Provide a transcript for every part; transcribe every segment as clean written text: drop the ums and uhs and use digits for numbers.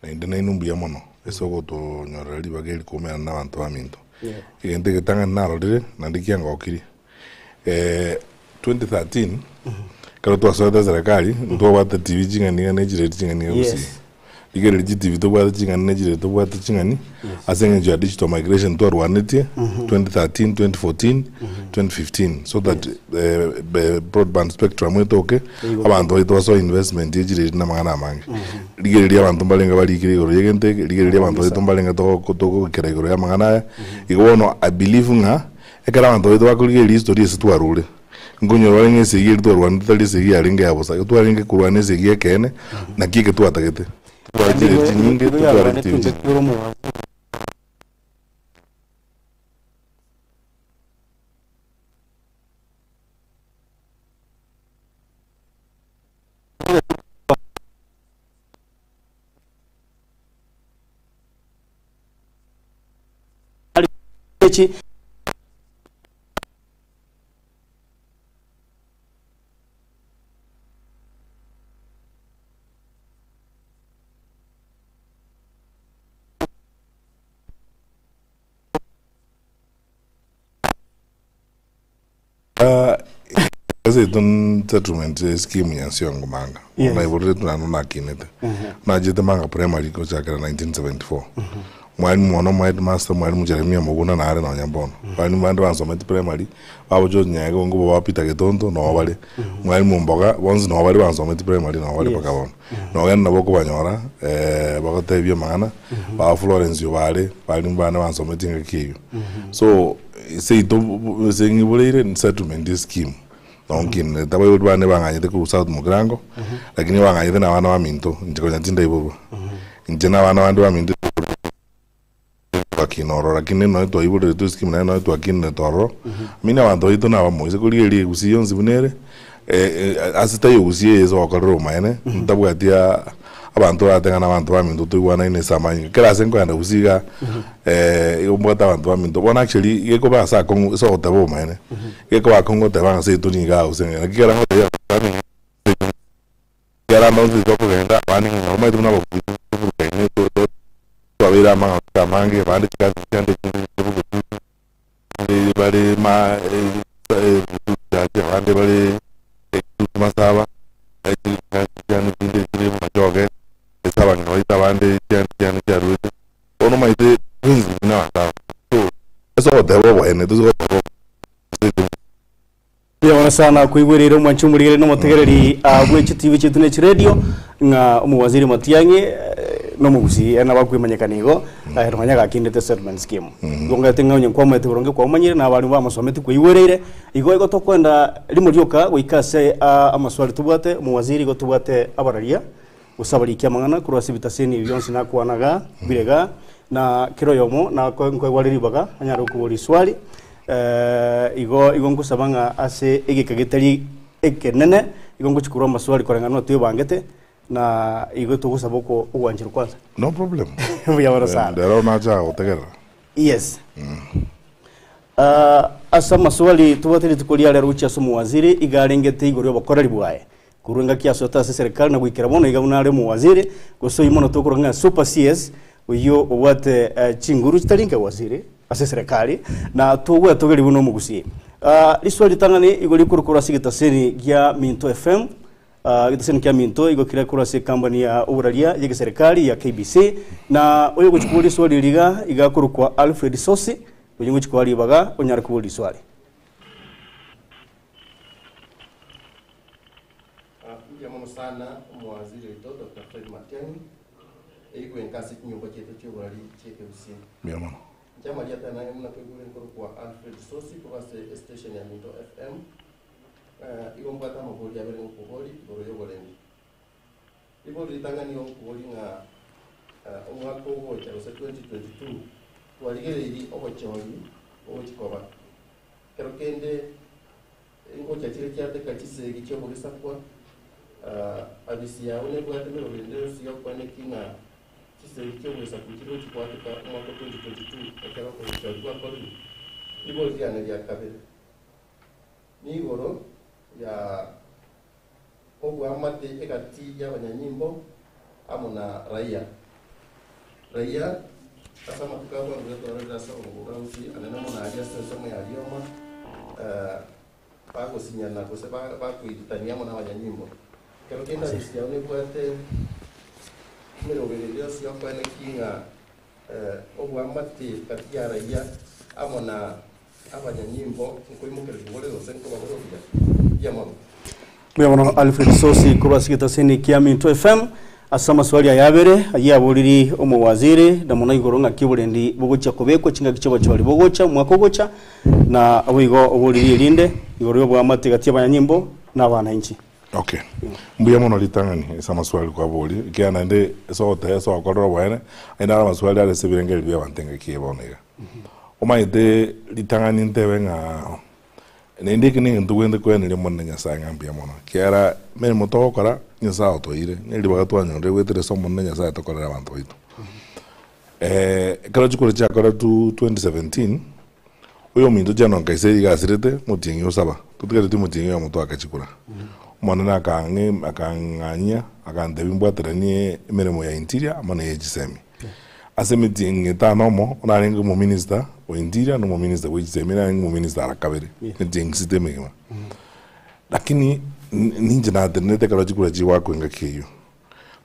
Naende nainwe mbuya mono ase ogotonyorera ribaga eri koumerana nabanto baminto. Egento egetang'ani narorire naende kiangokirie, 2013 ekero twasoete eserekari ntwabwate TV ching'ani iga ne chiredi ching'ani iga gusii. Rigereria chitibi tobwate ching'ani ne chiredi tobwate ching'ani ase eng'encho ya digital migration twarwanetie 2013, 2014, 2015 so that broadband spectrum etoke abanto baito basoe investment ye chiredi na amang'ana amange. Rigereria abanto mbarenge barikire igoro ya egento eke, rigereria abanto baito mbarenge togokera igoro ya amang'ana aya. Igo bono I believe ng'a ekero abanto baito bakorigereria history ase twarure, nkonyora bare ng'a esegi eria twarwanete tari esegi yarenge ya bosa, igo twarenge korwana esegi y'ekeene, naki eke twatagete. Totware chiredi chinyinge, totware chitibi chinyinge. Ase intwe settlement scheme ya Nsiongo Manga, Yes. naiboreretwe naende nakinete. Nachete Manga Primary gochakera 1974. Mwalimu one omo headmaster mwalimu Jeremia Moguna nare nonya mbono. Balimu bande bansometi primary, babo George Nyaega ongo bo Peter Getonto noo bare. Mwalimu Mboga bonsi noo bare bansometi primary noo bare Yes. mpaka bono. Nogenda nabo okobanyora bagotebia amang'ana, ba Florence Obare, balimu bane bansometi engaki eyio. So seito ase ng'iboreire ni settlement scheme nabo nkinerete. Abaibori bane bang'anyete korwa South Mugirango, lakini bang'anyete na abana baminto, inche konya tindaiborwa. Inche na abana bande baminto twakina ororo, lakini nonye twaiboreretwe escheme naende nonye twakinerete ororo, I mean abanto baito nabamo, ase korigereria egusii yonsi buna ere, ase taiyo gusii eye ase ogokorera obomaene, ntabwati abanto oratebe ng'a nabanto baminto toigwanaine ase amanyinga. Kera ase nkoenda gusii iga, igo mbwate abanto baminto. Bono actually gekoba ase akong'u ase ogoteba obomaene, gekoba akong'u goteba ng'a seito nigo igaa gose ng'a naki kera ngotebia abanto baminto, ekero ande onsi tokogenda, abande ng'a omanyete buna abagusii toburukaine twabeire amang'ana amange, abande chikasi chiande chinde chibugutu. Abande bare abande bare masaba, chianga chinde chire machoge, ase abang'ina baito abande chianga chiane chiaruete, bono omanyete twensi buna abanto aba. So, ase ogoteba oboene tosi goteba obobe. Mbuya mono sana koigwereire omwanchi omorigereria na omotegereri ah, bwe chitibi chiaito ne chiredio ng'a omowaziri Matiang'i eh, nomogusii ere nabo akwemanyekana igo eh, nonya gakindete settlement scheme. Igo ngaete ng'a onye nkwamoete boronge kwamomanyire na abarimu bamosometi kwaigwereire igo igo tokoenda rimo rioka goika ase ah, amaswali tobwate omowaziri igo tobwate abararia gose abariki amang'ana korwa ase ebitaseni ebi bionsi nakwana igaa bire igaa na kera oyomo nako nkoegwa are ribaga anyare gokoboria riswali. Igo igo nkosaba ng'a ase egeka getari ekenene, igo ngochia korwa amaswali koreng'ana buna twebangete, na igo togosaba oko ogwancherwa kwanza. No problem. Mbuya mono sana. Rero nacha gotegerera. Yes. Ah, ase amaswali tobwate rituko ria rero gochia ase omowaziri, iga arengete igoro y'obokoreri bwaye. Korwa engaki asoete ase eserekari na goikera bono iga buna are omowaziri, gose oyio mono tokoroka ng'a super CS, oyio obwate chinguru chitari nke waziri ase eserekari, na togwetogeria buna omogusii. Riswali ritang'ani igo rikorwa korwa ase egetaseni gia Minto FM, egetaseni kia Minto igo kere korwa ase ekambani ya oboraria y'egeserekari ya KBC, na oyogochia koboria riswali eri iga, iga akorokwa Alfred Sosi, oyio ngochia koa ribaga onyare koboria riswali. Mbuya mono sana omowaziri oito Doctor Fred Matiang'i erigwenka ase chinyomba chiaito chi'oborari chi'ekegusii. Mbuya mono. Inche amarieta ane buna koigure nkorokwa Alfred Sosi korwa ase estation ya Minto FM. Igo mbwate amabori abere ngokobori igoro y'oborendi. Ribori ritang'ani igo ngokobori ng'a omwaka ogocha gose 2022 twarigereiri obochori bogochi koba. Ekero kende Ingocha chiria chiateka chisegi chi'obogesakwa, abisi yao nebwate emerobio ende yonsi y'okoeneki ng'a chisegi chi'obogesaku nchiri gochia goateka omwaka o 2022 ekero obochori bwakorirwe. Ribori riane ria kabere nigoro ya oboamate egati y'abanyanyimbo amo na raia. Raia ase amatuko a bwango iga twarorire ase obongo bwa Gusii anene mono aria ase ensemo ya Rioma, bagosinyana gose bakoiritania amo nabanyanyimbo. Ekero kende Gusii yao nebwate emeroberio yonsi yokoenekia ng'a oboamate gati ya raia amo na abanyanyimbo nkoimokererigwa bore gose nkobabore obuya. Mbuya mono. Mbuya mono Alfred Sosi korwa ase egetaseni kia Minto FM ase amaswali aya abere ayio aboriri omowaziri na mono igoro ng'aki oborendi bogochia kobekwa chingaki chi'obochori bogocha omwaka ogocha na boigo oboriri erinde igoro y'oboamate gati y'abanyanyimbo na abanainchi. Okay. Mbuya mono ritang'ani ase amaswali kwaboria, ekiagera naende ase ogoteba ase ogokorera oboene, aye naro amaswali are ase ebirengererio bia abanto engaki eye bono iga. Omanyete ritang'ani ntebe ng'a naende eke na egento tobwenerete koeneria Omonene Nyasaye ng'a mbuya mono, ekiagera emeremo togokora, Nyasaye otoire, na ribaga twanyorire goetera ase Omonene Nyasaye tokorere abanto baito. Ekero chikura chiakoretwe 2017, Oyominto General Nkaiseri iga asirete omotienyi o saba, totigareti omotienyi oyomo toake chikura. Omonene akang'e akang'anyia akantebia mbwateranie emeremo ya interior amo na eye chisemi. Ase emetienyi etano omo, narenge omominister o interior na omominister bwe chisemi narenge omominister ara kabere, emetienyi sita emegima. Lakini ninche natenenete ekero chikura chigoakwa engaki eyio.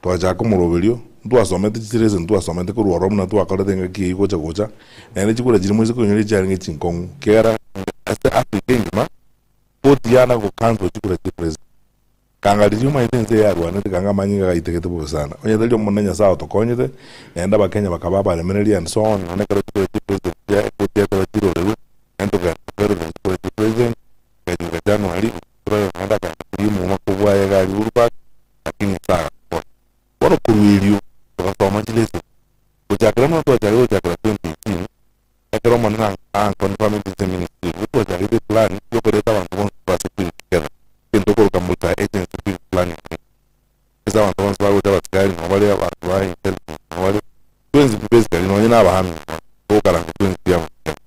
Twachaka omoroberio, ntwasomete chitirese ntwasomete korwa ororo buna twakorete engaki eyio gocha gocha, naende chikura chiria moise koinyora echiarenge chinkong'u, ekiagera ase Africa engima, koti yana go cancel chikura chia president. Kanga riria omanyete ense eye yarwanete kanga amanyinga gaitegete bobe sana. Onye tari Omonene Nyasaye otokonyete, naende abakenya bakaba abaremereria and so on, nonya ekero chikura chia president chia ekoti ekero chirorerwe, naende tokagenda tokerorera chikura chia president, ekachika January, naende akagenda koria omoma kobwaye iga aria Uhuru Park, Lakini Nyasae agakonya. Bono korwa erio togasoma chilesson. Gochakera buna twachakire gochakera 2018, ekero Omonene anconfirmete inse ministry eye, nigo twachakete eplan yokoreta abanto bonsi korwa ase field together, egento okoroka multi agency field planning committee. Ase abanto bonsi bagocha abasigari nabo bare, abanto ba intelligence nabo bare, twensi pi basically nonye na abahami nabo bare, togokaranga twensi pi amo together.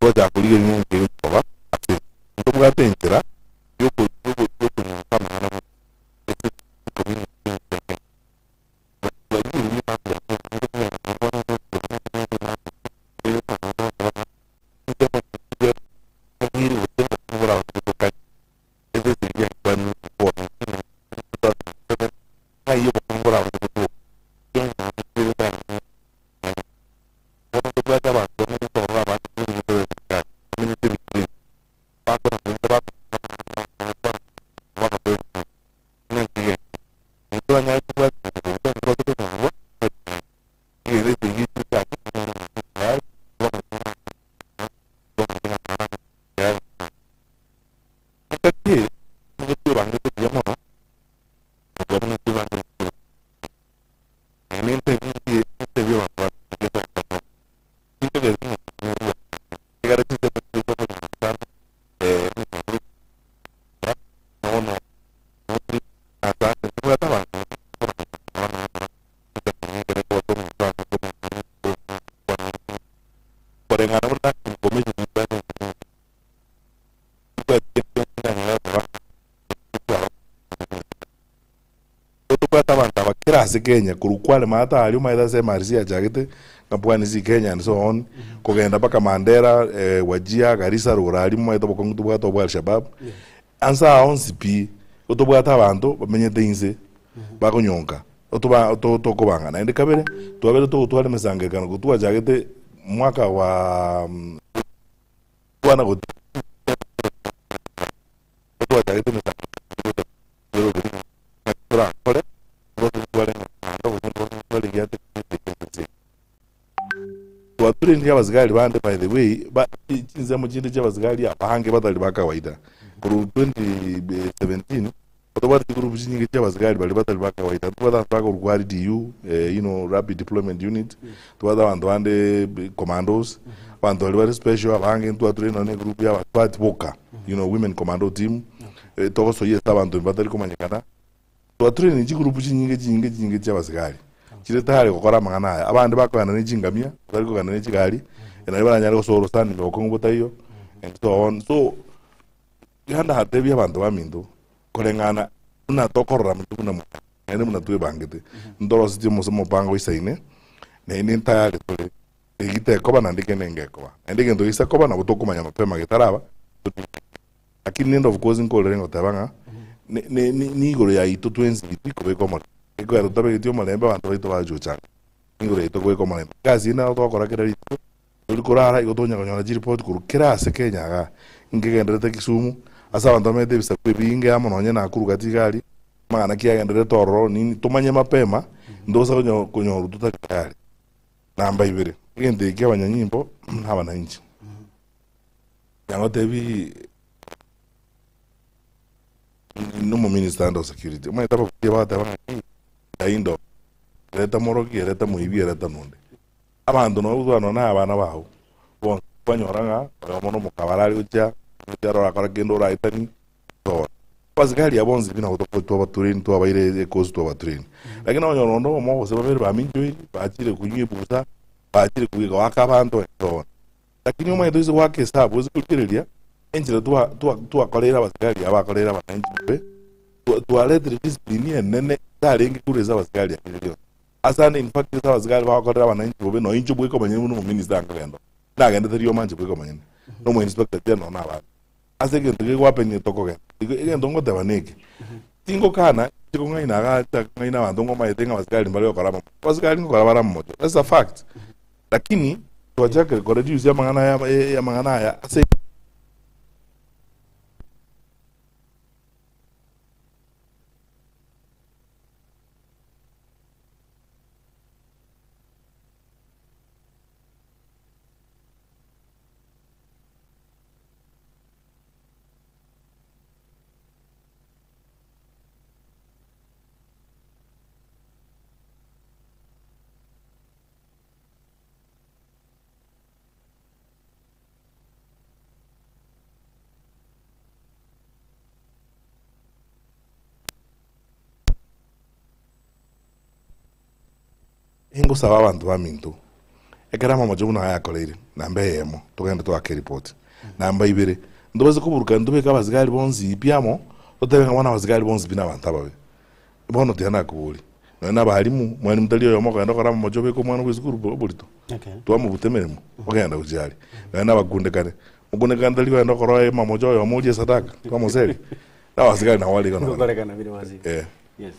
Twachaka korigereria ng'a enchera egochi koba ase ense. Ntobwate enchera yoko yoko yokonyusa amang'ana buna Kera ase Kenya korwa kware maate aria omanyete ase MRC yachagete ng'a pwani si Kenya and so on, kogenda mpaka Mandera, Wajir, Garissa, rogoro aria momanyete obokong'u tobwate obwa Alshabab, anse aa onsi pi, igo tobwate abanto bamenyete inse bakonyonka, otoba to tokobanga. Naende kabere, twabere togotwara emesangererekano ko twachagete mwaka wa kwana goti twachagete emesangererekano torakore Twaturendire abasigari bande by the way, ba chinsemo chinde chia abasigari abange batari ba kawaida. Korwa 2017, tobwate chigroup chinyinge chia abasigari baria batari ba kawaida. Tobwate abanto bakorwa RDU, you know, Rapid Deployment Unit, tobwate abanto bande commandos, abanto baria bare special abange ntwaturire nonye na egroup ya abasubati boka, you know, women commando team, togosoyia ase abanto batari komanyekana. Twaturire ne chigroup chinyinge chinyinge chinyinge chia abasigari, chire tayari gokora amang'ana aya. Abande bakogenda ne chingamia, batari kogenda ne chigari, nario baranyare gosoa orosani ime bokong'u botaiyo, and so on. So, iga ndatebie abanto baminto, koreng'ana buna tokorora intwe buna mwanyabanto, naende buna twebangete, ntorosetie omose omopango oisaine. Naende ntayari tore, egi tekoba naende kende ngekoba. Naende egento gesa koba nabo tokomanya mapema getaraba, lakini nende of course nkorere ngoteba ng'a ne- ne- ne- nigoro yaito twensi pi kobeka omorembe. Ekogera totabegeti omorembe abanto baito bachochana, nigoro yaito kobeka omorembe. Egasi eye naro togokora kera rituko, tori korara igo tonya konyora chiripoti korwa kera ase Kenya igaa, nkegenderete Kisumu, ase abanto bamenyete ebisaku ebinge amo nonye Nakuru gati iga aria, amang'ana ki agendererete ororo nini, tomanye mapema, ntosa konyo konyorwa totari tayari. Namba ibere, egento eke kia abanyanyimbo na abananchi, nagotebi nomominister ande o security, omanyete ababuya bagoteba ng'a yaindo, ereta morogi, ereta moibi, ereta nonde. Abanto nabo gotwara nonya na abana bao bonsi, kwanyora ng'a oyomo na omokabara are gochia, gochia arore akore kende oraetani, tora. Abasikari aba bonsi pi nabo toko twabatrain twabaire ekosi twabatrain. Lakini okonyora onde oyomo gose babere baminchoiri, bachire konywa ebusa, bachire koigwa goaka abanto and so on. Lakini omanyete oise goaka esabu ase korigereria, enchera twa twa twakoreire abasikari aba bakoreire abananchi bobe, twa twaretire discipline enene etarenge korwa ase abasikari aria rionsi. Ase ande in fact ase abasikari bagokorera abananchi bobe nonya inche bweka omonyene buna omominister nkogenda oo, nagendete rioma inche bweka omonyene, na omo inspector general na abande. Ase egento kegohappen tokogenda. Igo egento ngoteba neke, tingokana inche kong'aina igaa nchake kong'aina abanto ngomaete ng'a abasikari mbare gokora amamocho. Abasikari ngokora bare amamocho, that's a fact. Lakini twachakire koreduce amang'ana aya amang'ana aya ase. Ingosaba abanto baminto, ekero amamocho buna aya akoreire, namba eyemo, togende toake eripoti. Namba ibere, ntobase koburukani tobeke abasigari bonsi pi amo, totebe ng'a bono abasigari bonsi pi nabanto ababe. Bono tiga nakoboria, nonye na abalimu, mwalimu tari oyomo okogenda okore amamocho obeke omwana bwa esukuru oborito, twamobuta emeremo, ogenda gochia aria. Nonye na abakundekane, mokundekane tari kogenda okore amamocho oyomo orie esadaka, twamoseria, na abasigari nabo bare igo nabo. Gokorekana bire waziri. Eh. Yes.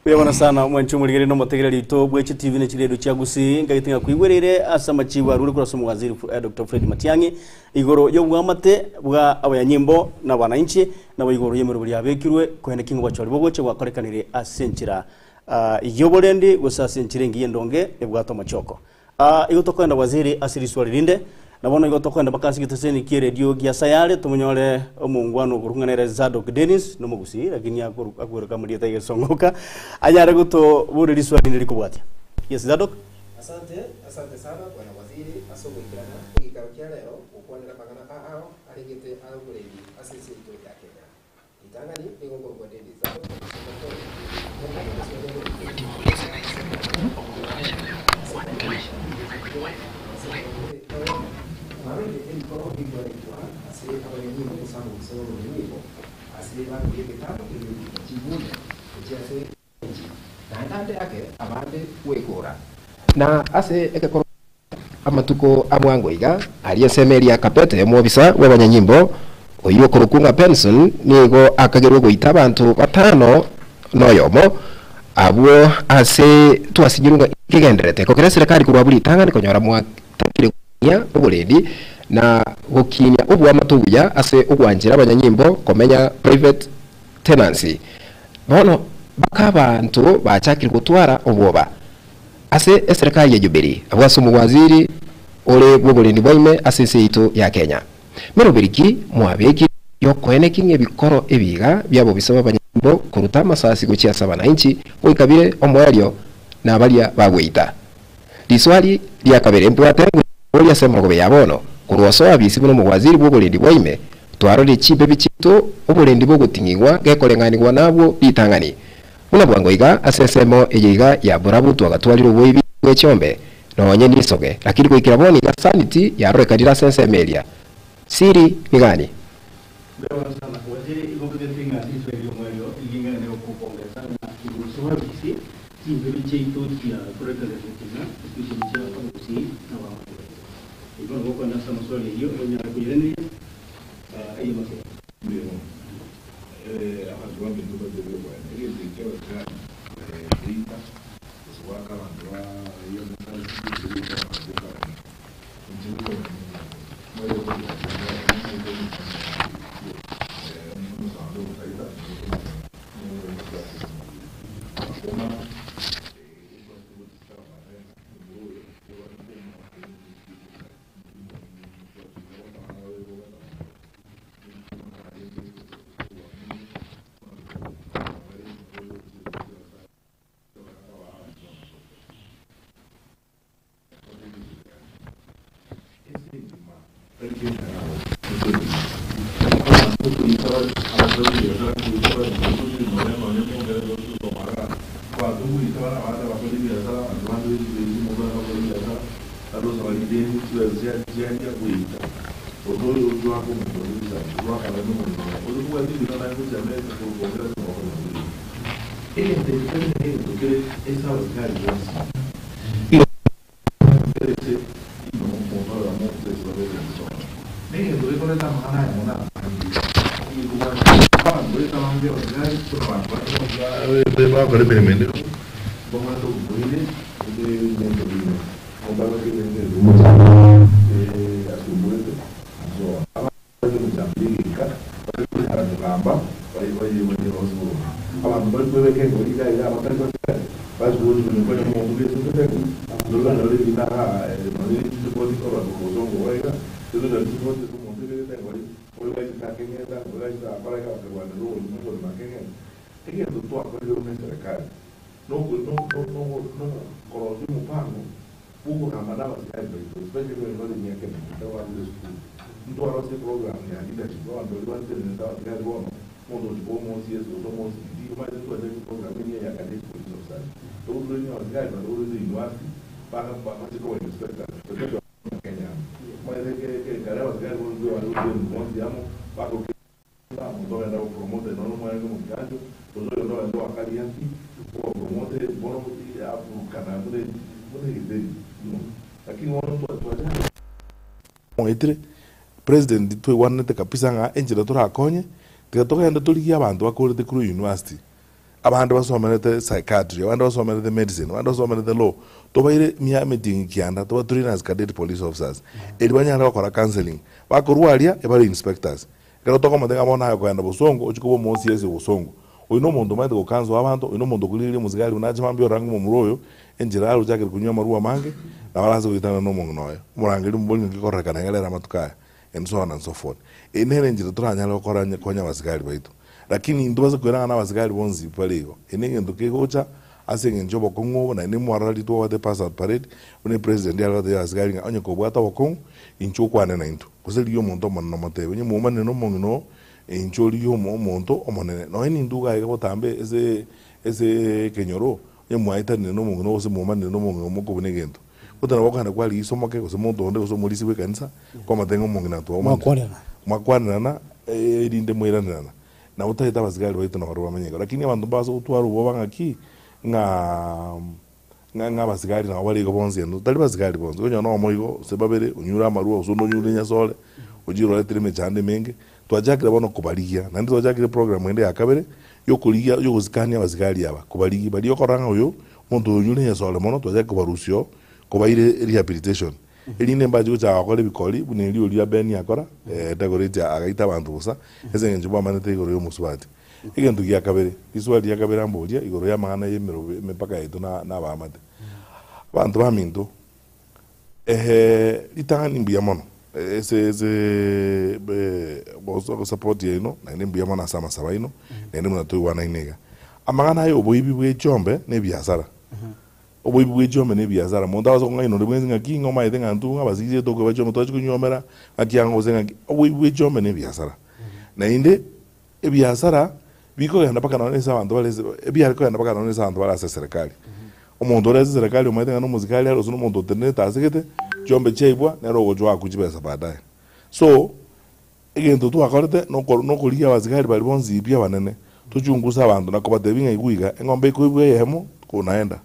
Buya mono sana omwanchi omorigeri na omotegereri oito bwe chitivi ne chiredio chia Gusii nkagete ng'a koigwereire ase amachibu arure korwa ase omowaziri eh, Dr. Fred Matiang'i igoro y'obwamate bwa abayanyimbo na abananchi nabo igoro y'emeroberi yabekirwe koene ki ng'obochori bogocha bwakorekanire ase enchera ah, y'oborendi gose ase enchera engiya endonge ebwate omochoko. Aa, igo tokoenda waziri ase riswali rinde, na bono igo tokoenda mpaka ase egeteseni ki'eredio gia Sayare, tomonyore omongwana okorokwa ng'a nere Zadok Dennis, nomogusii, lakini akoru akweroka amarieta y'egesongoka, anyare gotoboria riswali rinde rikobwatia. Yes, Zadok. Asante, asante sana bwana waziri ase ogoikerana egeikaro kia rero gokwanera amang'ana a ao aregete a oborendi ase ense yaito ya Kenya. Ritang'ani nigo nkorokwa Dennis Zadok Na ase egekoro Amatuko a bwango iga, aria ensemo eria Kabete, omobisa bw'abanyanyimbo, oyio okorokwa ng'a Benson, nigo akagerwe goita abanto batano noyomo, abwo ase twasinyirwe ng'a nkegendererete kogera eserekari korwa abwo ritang'ani konyora mwatakire gokinia oborendi na gokinia oboamate obuya ase ogwanchera abanyanyimbo komenya private tenancy. Bono baka abanto bachakire gotwara obwoba. Ase eserekari ya Jubilee, abwo ase omowaziri ore bw'oborendi bwa ime ase ense yaito ya Kenya. Meroberi ki mwabekire y'okoeneki ng'ebikoro ebiga bi'abobisa b'abanyanyimbo koruta amasasi gochia ase abanainchi goika bire omoerio na baria bagweita? Riswali ria kabere mbwate ngochia ase emorogobe ya bono, korwa osoa abisi buna omowaziri bw'oborendi bwa ime, twarorire chimbebi chiaito oborendi bogoting'igwa gekoreng'anigwa nabwo ritang'ani. Buna bwango iga ase ensemo eye iga ya borabu twagatwarire oboibi bwe chiombe, nonye nisoge, lakini goikera bono iga sanity yarorekanire ase ensemo eria. Siri nigani? Mbuya sana waziri igo mbegete ng'a riso erio omwerio riging'ana nigo gokongesa ng'a igoro soa bisi. Chimbebe chiaito chiatorekereretie ng'a especially chia abagusii na abaamate baito. Igo nabo okogenda ase amaswali ayio onyare koiraneria ayio amaswali. Mbuya mono. Abanto baminto mbatebie oboene. Egento eke ki'abasigari geita gose goaka abanto ba raia amasasi gose goita abanto gokarania. Inche nikomanya omonto omanye okoria omanyete omochando omosambe ogotaita Mwaetire president twaigwananete kabisa ng'a enchera torakonye, tiga togende torigie abanto bakorete korwa university, abande basomerete psychiatry, abande basomerete medicine, abande basomerete law, tobaire mia emetingi kianda, tobatrain as cadet police officers, eri banyare gokora counselling, bakorwa aria ebare inspectors. Ekero tokomotebia ng'a bono aye okogenda bosongo, ochie koba omo OCS bosongo, oyio na omonto omanyete gocounsel abanto, oyio na omonto okorigereria omosigari buna ache mambia orore ang'e omomura oyo, enchera arochakire konywa amarwa amange, nabo arase goitana na omong'ina oye. Omorangeri omobori ng'aki kororekana iga rero amatuko aya, and so on and so forth. Eye nere enchera toranyare gokora onye konya abasigari baito. Lakini intwe base koira ng'a na abasigari bonsi bare igo, eye nengento kegocha ase eng'encho y'obokong'u obo, naende mwarora twabwate pass out parade, buna epresident yare gotebia abasigari ng'a onye kobwate obokong'u, inche okwane naintwe, gose rigia omonto omonene omotebie, onye mwomanire na omong'ina oo, inche origie omo omonto omonene. Nonye nintwe iga aiga botambe ase ase ekenyoro, onye mwaetanire na omong'ina oo gose mwomanire na omong'ina oo mokobuna egento, gotari nabo okogenda kwarigia isomoke gose monto onde gose omorisia bwa ekanisa, kwamotebia ng'a omong'ina twaomanire. Mwakwanerana. Mwakwanerana erinde mwairanirana. Nabo totaete abasigari baito nabarobwo bamenye igo. Lakini abanto mbabase gotwara obwoba ng'aki, ng'a ng'a ng'a abasigari nabo bare igo bonsi endo. Tari basigari bonsi, okonyora na oyomo igo, gose babere, onyure amarwa, gose onde onyure enyasore, ochire oretire emechando emenge. Twachakire bono kobarigia, naende twachakire program ende ya kabere, yokorigia yogosikania abasigari aba, kobarigia baria okorora ng'a oyo, omonto oyo onyure enyasore mono, twachakire kobarusia oo, kobaire rehabilitation. Erinde mbache gochaka gokora ebikori buna erio oria Beni akora, Dagoretti agaita abanto bosa, ase engencho bwamanete igoro y'omosubati. Egento gia kabere, riswali ria kabere amboria igoro y'amang'ana y'emerobe emepaka yaito na na abaamate. Abanto baminto, ritang'ani mbuya mono ase ase support yaino, naende mbuya mono ase amasabo aino, naende buna toigwanaine iga. Amang'ana aya oboibi bwe chiombe na ebiasara. Oboibi bwe chiombe na ebiasara. Monto agase kong'aina onde bwensi ng'aki ng'a omaete ng'a intwe ng'abasigisie tokoiba chiombe twachia konywomera ng'aki ang'o gose ng'aki. Oboibi bwe chiombe na ebiasara. Naende ebiasara bikogenda mpaka nonye ase abanto bare ase ebiare kogenda mpaka nonye ase abanto bare ase eserekari. Omonto ore ase eserekari omaete ng'a nomosikari are gose nomonto otenenete asegete, chiombe chiaibwa nere ogochwa oakwe chibesa baadaye. So, Egento twakorete nokorigia abasigari baria bonsi pi abanene, tochunguse abanto na kobatebia ng'a igwa iga, eng'ombe ekoibwa eyemo, konaenda.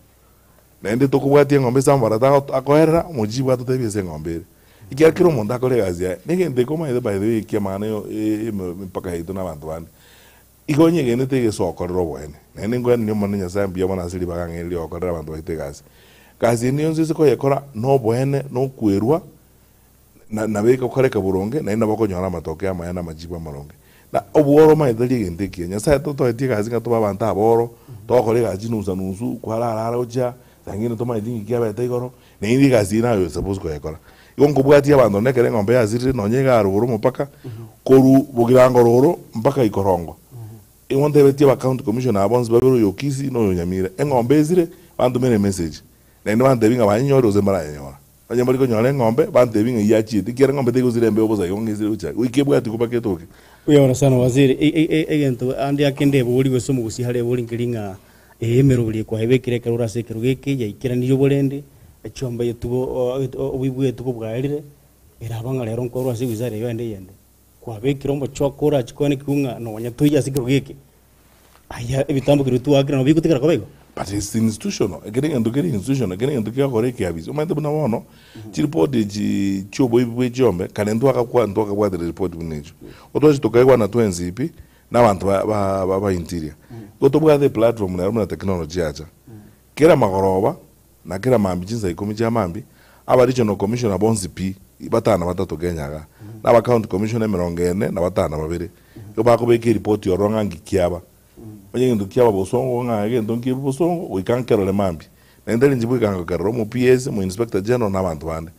Naende tokobwatia eng'ombe ase amabarata ago akoerera, omochibu atotebie ase eng'ombe ere. Ekiagera kera omonto akore egasi yaye, na egento eke omanyete by the way ekiamang'ana yo emepaka yaito na abanto bande, igo onyegenete egesokorera oboene. Naende nkoenenia Omonene Nyasaye mbuya mono ase ribaga ng'a eri riogokorera abanto baito egasi. Gasi ende yonsi ase koyekora na oboene, na okwerwa, na nabo egokoreka boronge, naende nabo okonyora amatokeo amaya na amachibu amaronge. Na obworo omanyete tari egento ekiya. Nyasaye totoetie egasi ng'a tobe abanto aboro, togokora egasi chinusa nusu, kwarara ara gochia, saa ingine tomanyeti ng'iki kiabete igoro, naende egasi eye naye suppose koyekora. Igo nkobwatia abanto nonye ekero eng'ombe yasirire nonye iga rogoro omopaka, korwa bogirango rogoro mpaka ikorongo. Igo ntebetie aba county commissioner aba bonsi babere oyo o Kisii na oyo o Nyamira, eng'ombe esire, bantomere emessage. Naende bantebie ng'a banyenyore gose mbaranyenyora. Onye mbari konyora eng'ombe, bantebi ng'a yachiete, ekiagera eng'ombe tegosira embeo bosa igo ng'a esire gochia, goika ebwati kobaka etoke. Buya mono sana waziri, egento ande ake ndebori gose omogusi are ebori nkeri ng'a ee emeroberi kwaebekire ekero ore ase ekerogo eke yaikeranirie oborende, echiombe etugo oboibwa etugo bwaerire, eraba ng'a rero nkorwa ase ewizara eyio ende eyende. Kwabekire omochoko orache koenekigwa ng'a nonya toiyo ase ekerogo eke, aya ebitambo keria twakire nabo bigotigara koba igo. But it's institutional, ekero egento kere institutional, ekero egento kegokora ekiabisi, omanyete buna bono, chiripoti echi chia oboibi bwa echiombe, kare ntwakakwa ntwakabwatire ripoti buna echio. Otwachi tokaigwana twensi pi, na abanto ba ba ba interior. Igo tobwate eplatform nero buna technology yacha. Kera magoroba, na kera mambia chinsa ikomi chia mambia, aba regional commissioner bonsi pi, batano na batato Kenya igaa, na aba county commissioner emerongo ene na batano na babere, igo bakobeka eripoti ororo ng'a nki kiaba. Onye egento kiaba bosongo ng'a egento nkibe bosongo, goika nkerore mambia. Naende tari inche bweka ngokerora, omo PS, omo inspector general na abanto bande.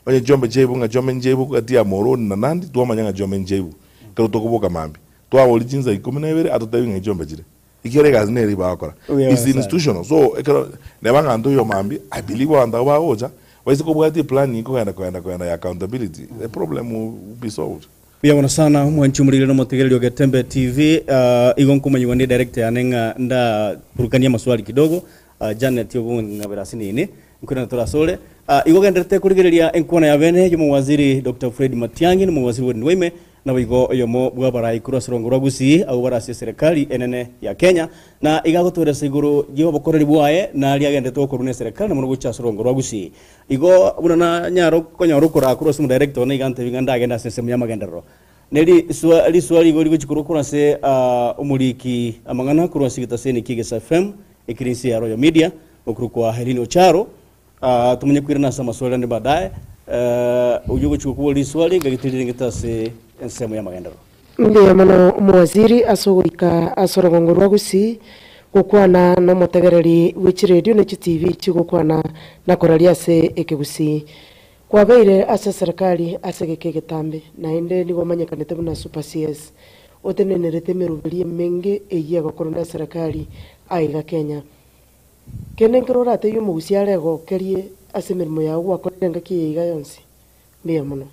Onye chiombe chiaibwe ng'a chiombe nchiaibwe gati ya Moroni na Nandi, twamanya ng'a chiombe nchiaibwe. Ekero tokoboka mambia, twaboria chinsa ikomi na ibere, atotebie ng'a chiombe chire. Ekiagera egasi nere bagokora. Obuya It's bwa Nyasaye. institutional. So ekero neba ng'a ntoiyo mambia, I believe abanto abwo bagocha, baise kobwatia eplan kogenda kogenda kogenda ya accountability, the problem will be solved. Mbuya mono sana omwanchi omoriri na omotegereri o Getembe TV. Ah, igo nkomanyigwa ne director yane ng'a ndaburukanie amaswali kidogo. Ah, Janet ogong'abera ase nini. Nkwirana tore asore. Ah, igo ogenderete korigereria enkwana ya bene y'omowaziri Doctor Fred Matiang'i na omowaziri Wayne Waime Naboigo oyomo bw'abarai korwa ase orongo rwa Gusii, abwo bare ase eserekari enene ya Kenya, na iga agotoeresa igoro y'obokoreri bwaye na aria agenderete gokorwa neserekari na mono gochia ase orongo rwa Gusii. Igo buna nanyare konyora okoraa korwa ase omodirector one iga antebi ng'a ndagende ase ensemo y'amagenderero. Ne riswa riswali igo rigochia korwa korwa ase omoriki amang'ana korwa ase egetaseni kia Egesa FM ekere inse ya Royal Media, okorokwa Hellen Ocharo, Aa, tomenye koirana ase amaswali ande baadaye. Oyio ogochia gokobora riswali ngagete rirengete ase ensemo y'amagenderero. Mbuya mono omowaziri ase ogoika ase orogongo rwa Gusii gokwana nomotegereri bwe chiredio ne chitivi chigokwana na koraria ase ekegusii. Kwabeire ase eserekari ase egeka egetambe naende nigo omanyekanete buna Super CS. Otenenerete emeroberi emenge eyio egokorwa neserekari aiga Kenya. Kende nkere oratebie omogusia are egokerie ase emeremo yao gwakorire engaki eye iga yonsi? Mbuya mono.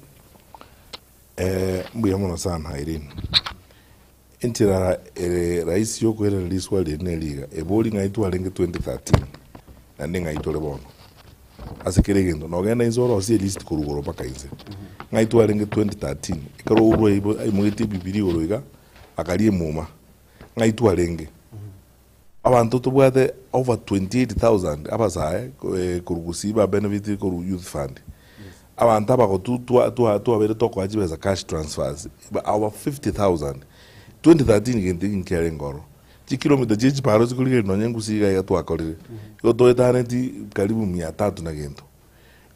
Mbuya mono sana Irene. Enchera ere rahisi yokoirana riswali eri neri iga, ebori ng'ai twarenge 2013 naende ng'ai tore bono. Ase kera egento, nogenda inse orosie elist korwa igoro mpaka inse. Ng'ai twarenge 2013, ekero Uhuru aimogetie ebibiria igoro iga, akaria emuma, ng'ai twarenge? Abanto tobwate over 28,000 abasae korwa Gusii ba benefitire korwa youth fund. Abanto abagotu twa twa twabeire tokoa chibesa cash transfers over 50,000. 2013 gento eki nkiarenge ororo. Chikilomita chia chiparo chikorigereria nonye Gusii iga iga twakorire, igo toetaneti karibu mia tatu na gento.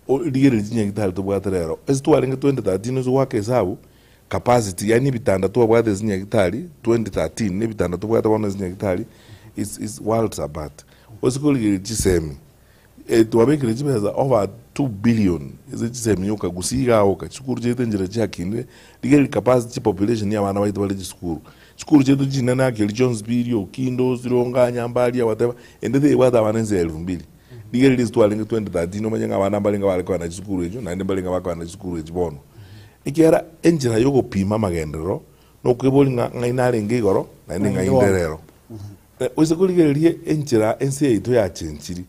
Rigereria chinyagitari tobwate rero, ase twarenge 2013 ase goaka esabu, Capacity, yaani ebitanda twabwate ase nyagitari 2013 na ebitanda tobwate bono ase nyagitari is is worlds apart. Ose korigereria chisemi, eh twabekire chibesa over 2 billion ase chisemi yoka gusii igaa oka, chisukuru chiaito enchera chiakinire, rigereria capacity population ya abana baito bare chisukuru. Chisukuru chiaito chinene actually chionsi pi iria Okindo, Sironga, Nyambaria, whatever, ende tebwate abana inse ya elfu mbili. Rigereria ase twarenge 2013 omanye ng'a abana mbarenge bare kogenda chisukuru echio naende mbarenge bakogenda chisukuru echi bono. Ekiagera enchera y'ogopima amagenderero nokweboria ng'a ng'ai narenge igoro naende ng'ai inde rero. Oise korigereria enchera ense yaito yachenchiri,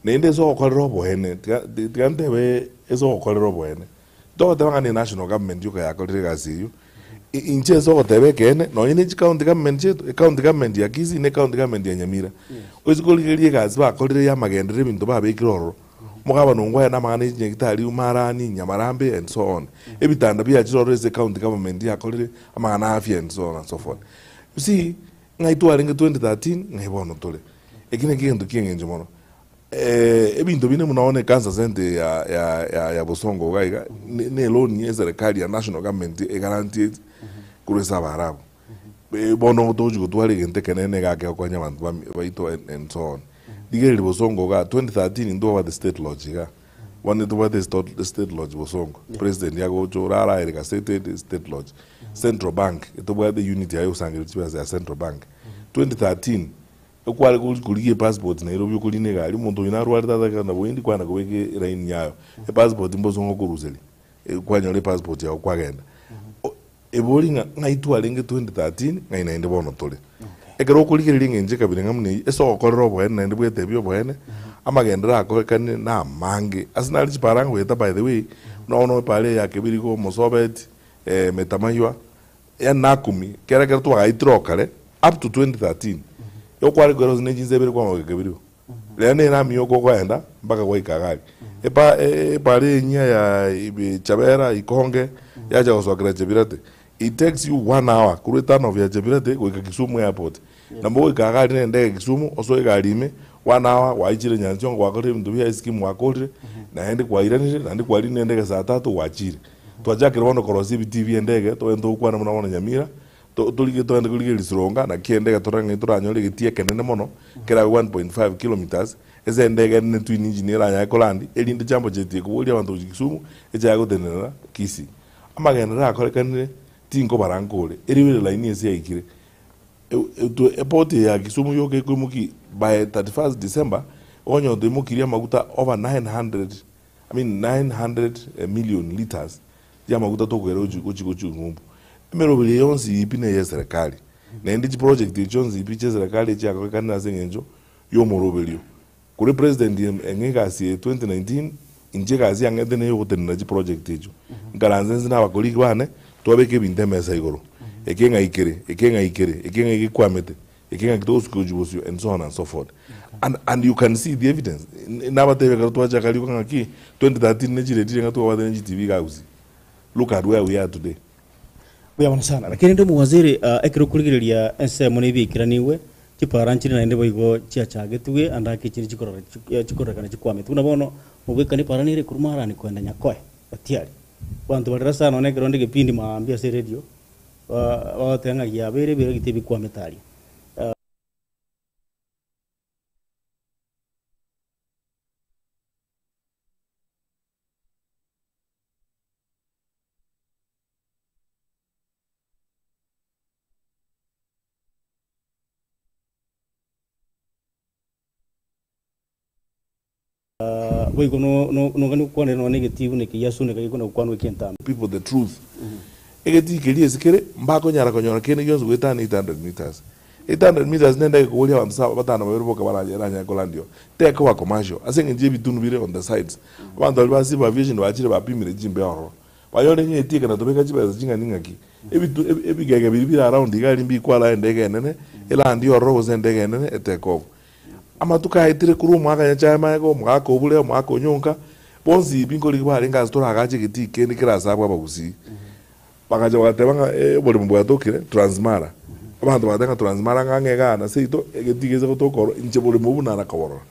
naende ase ogokorera oboene, tiga tiga ntebe ase ogokorera oboene, togoteba ng'a ne national government yoka yakorire egasi eyio, Inche ase ogoteba ekeene, nonye ne chicounty government chiaito, ecounty government ya Kisii na ecounty government ya Nyamira, oise korigereria egasi bakorire ya amagenderero ebinto babekire ororo, omogabana Ongwae na amang'ana ya chinyagitari, Marani, Nyamarambe and so on. Ebitanda biachire ororo ase ecounty government yakorire amang'ana a afya and so on and so forth. You see, ng'ai twarenge 2013, ng'ai bono tore. Eki nakio egento kia eng'encho mono. Ebinto binde buna bono ecancer centre ya ya ya ya Bosongo iga iga, ne ne eloan ya eserekari ya national government egarantieti korwa ase Abaarabu. Bono togochi gotwara egento ekenene iga kegokonya abanto bami baito and and so on. Rigereria Bosongo igaa, 2013 ntwabwate state lodge igaa, bono ntobwate esto state lodge Bosongo, president agocha orara aye gazetted state lodge. Central bank, etobwate unit yaye egosangereria chibesa ya central bank. 2013. Ekware korigia epassport Nairobi okorina egari, omonto oyio narwarete atakeganda boindi kwana kobeka eraini yayo, epassport mbosa ng'a okoruseria, kwanyora epassport yago kwagenda. Ebori ng'a ng'ai twarenge 2013 ng'ai naende bono tore. Ekero okorigereria eng'encho ekabira ng'a buna eyio, ase ogokorera oboene naende bwetebia oboene, amagenderero akorekanire na amange. Ase nare chipara ngoeta by the way, buna bono epara eye ya Kebirigo, Mosobeti, Metamaywa, Yaani nakumi, kera ekero twagaitire okare up to 2013, igo kware koira ne chinsa ibere kwama goika Kebirigo. Rero nere amiyoka okoenda mpaka gwaika iga aria. Epa epara enyia ya ibe Chabera, Ikonge, yacha gosokera Chebirate. It takes you one hour korwa eturn off ya Chebirate goika Kisumu airport. Nabo goika iga aria na endege Kisumu, osoe egari ime, one hour gwaichire Nyansiongo gwakorire ebinto bia escheme gwakorire, naende kwairanire, naende kwarine endege saa tatu gwachire. Twachakire bono korosia ebitii bie endege, togende togokwana buna bono Nyamira, to torige togende korigereria Sironga, naki endege torore ng'a toranyore egetii ekenene mono, kerabe 1.5 kilometres, ase endege enene twin engine eranyare kolandi, erinde jambo jet ekoboria abanto gochia Kisumu, echake gotenenera Kisii. Amagenderero akorekanire, tinkobara nkore, eribere line ase yaikire, Eport eye ya Kisumu yoka ekoimokia by 31st December, okonyora toimokirie amaguta over 900 I mean 900 million litres y'amaguta tokoira gochi gochi gochi ng'umbu. Emeroberi eye yonsi pi neye eserekari, naende chiproject echi chionsi pi chia eserekari echiakorekanire ase eng'encho y'omoroberio. Kore president eng'e egasi eye 2019, inche egasi yang'ete neye ogotenena chiproject echio. Nkaranse inse na abacolleague bane, twabeka ebinto emesa igoro, eke ng'ai kere, eke ng'ai kere, eke ng'ai gekwamete, eke ng'aki togosuka gochia bosio and so on and so forth. And and you can see the evidence. Nabatebia ekero twachaka rioka ng'aki, 2013 ne chiretio ng'a twabwate ne chitibi iga gusii. Look at where we are today. Mbuya mono sana. Lakini rende omowaziri, ekero okorigereria ensemo na ebiaikeranigwe, chipara nchire naende boigo chiachagetwe ande ake chire chikorora chikororekana chikwametwe. Buna bono mobwekani epara nere ekorwa Marani koenda Nyakoe, Otiari. Abanto barera sana nonye ekero onde egepindi maambia ase eredio, bagoteba ng'a giabeire ebiragita ebikwamete aria. Boigo noganie gokwanera nonya negetii buna eke giasuneka gekona gokwanwa eki'entambe. People the truth. Egetii keria ase kere, mbakonyara konyora kende gionsi goetania 800 metres. 800 metres nende ekoboria abanto saba batano babere boka baranyare eranyare kolandia oo. Tekoba commercial ase eng'encho y'ebitunu bire on the sides. Abanto baria ba civil aviation bachire bapimire chimbeo ororo. Banyore ng'a etieke na tobeka chibesa ching'ani ng'aki. Ebitu ebigege biria bire around iga aria mbikwara endege enene elandie ororo gose endege enene e take off. Amatuko aetire korwa omwaka Nyachae magega, omogaka obure, omogaka onyonka, bonsi pi nkorigia barenge ase toragache egetii kende kere ase abwo abagusii. Bagacha bagateba ng'a oboremo bwatokire Transmara. Abanto bagateba ng'a Transmara ng'a ang'e igaa na seito, egetii gese gotoka oro, inche boremo obwo nara koborora.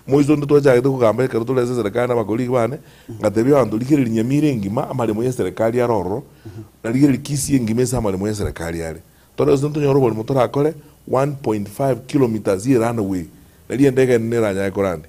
Moiso onde twachagete kogamba ekero tore ase eserekari na abacolleague bane, ngatebia abanto rigereria Nyamira engima amaremo ya eserekari are ororo, na rigereria Kisii engima ase amaremo ya eserekari are. Tore gose ntonyore oboremo torakore 1.5 kilometres ye runway, nario endege enene eranyare korande.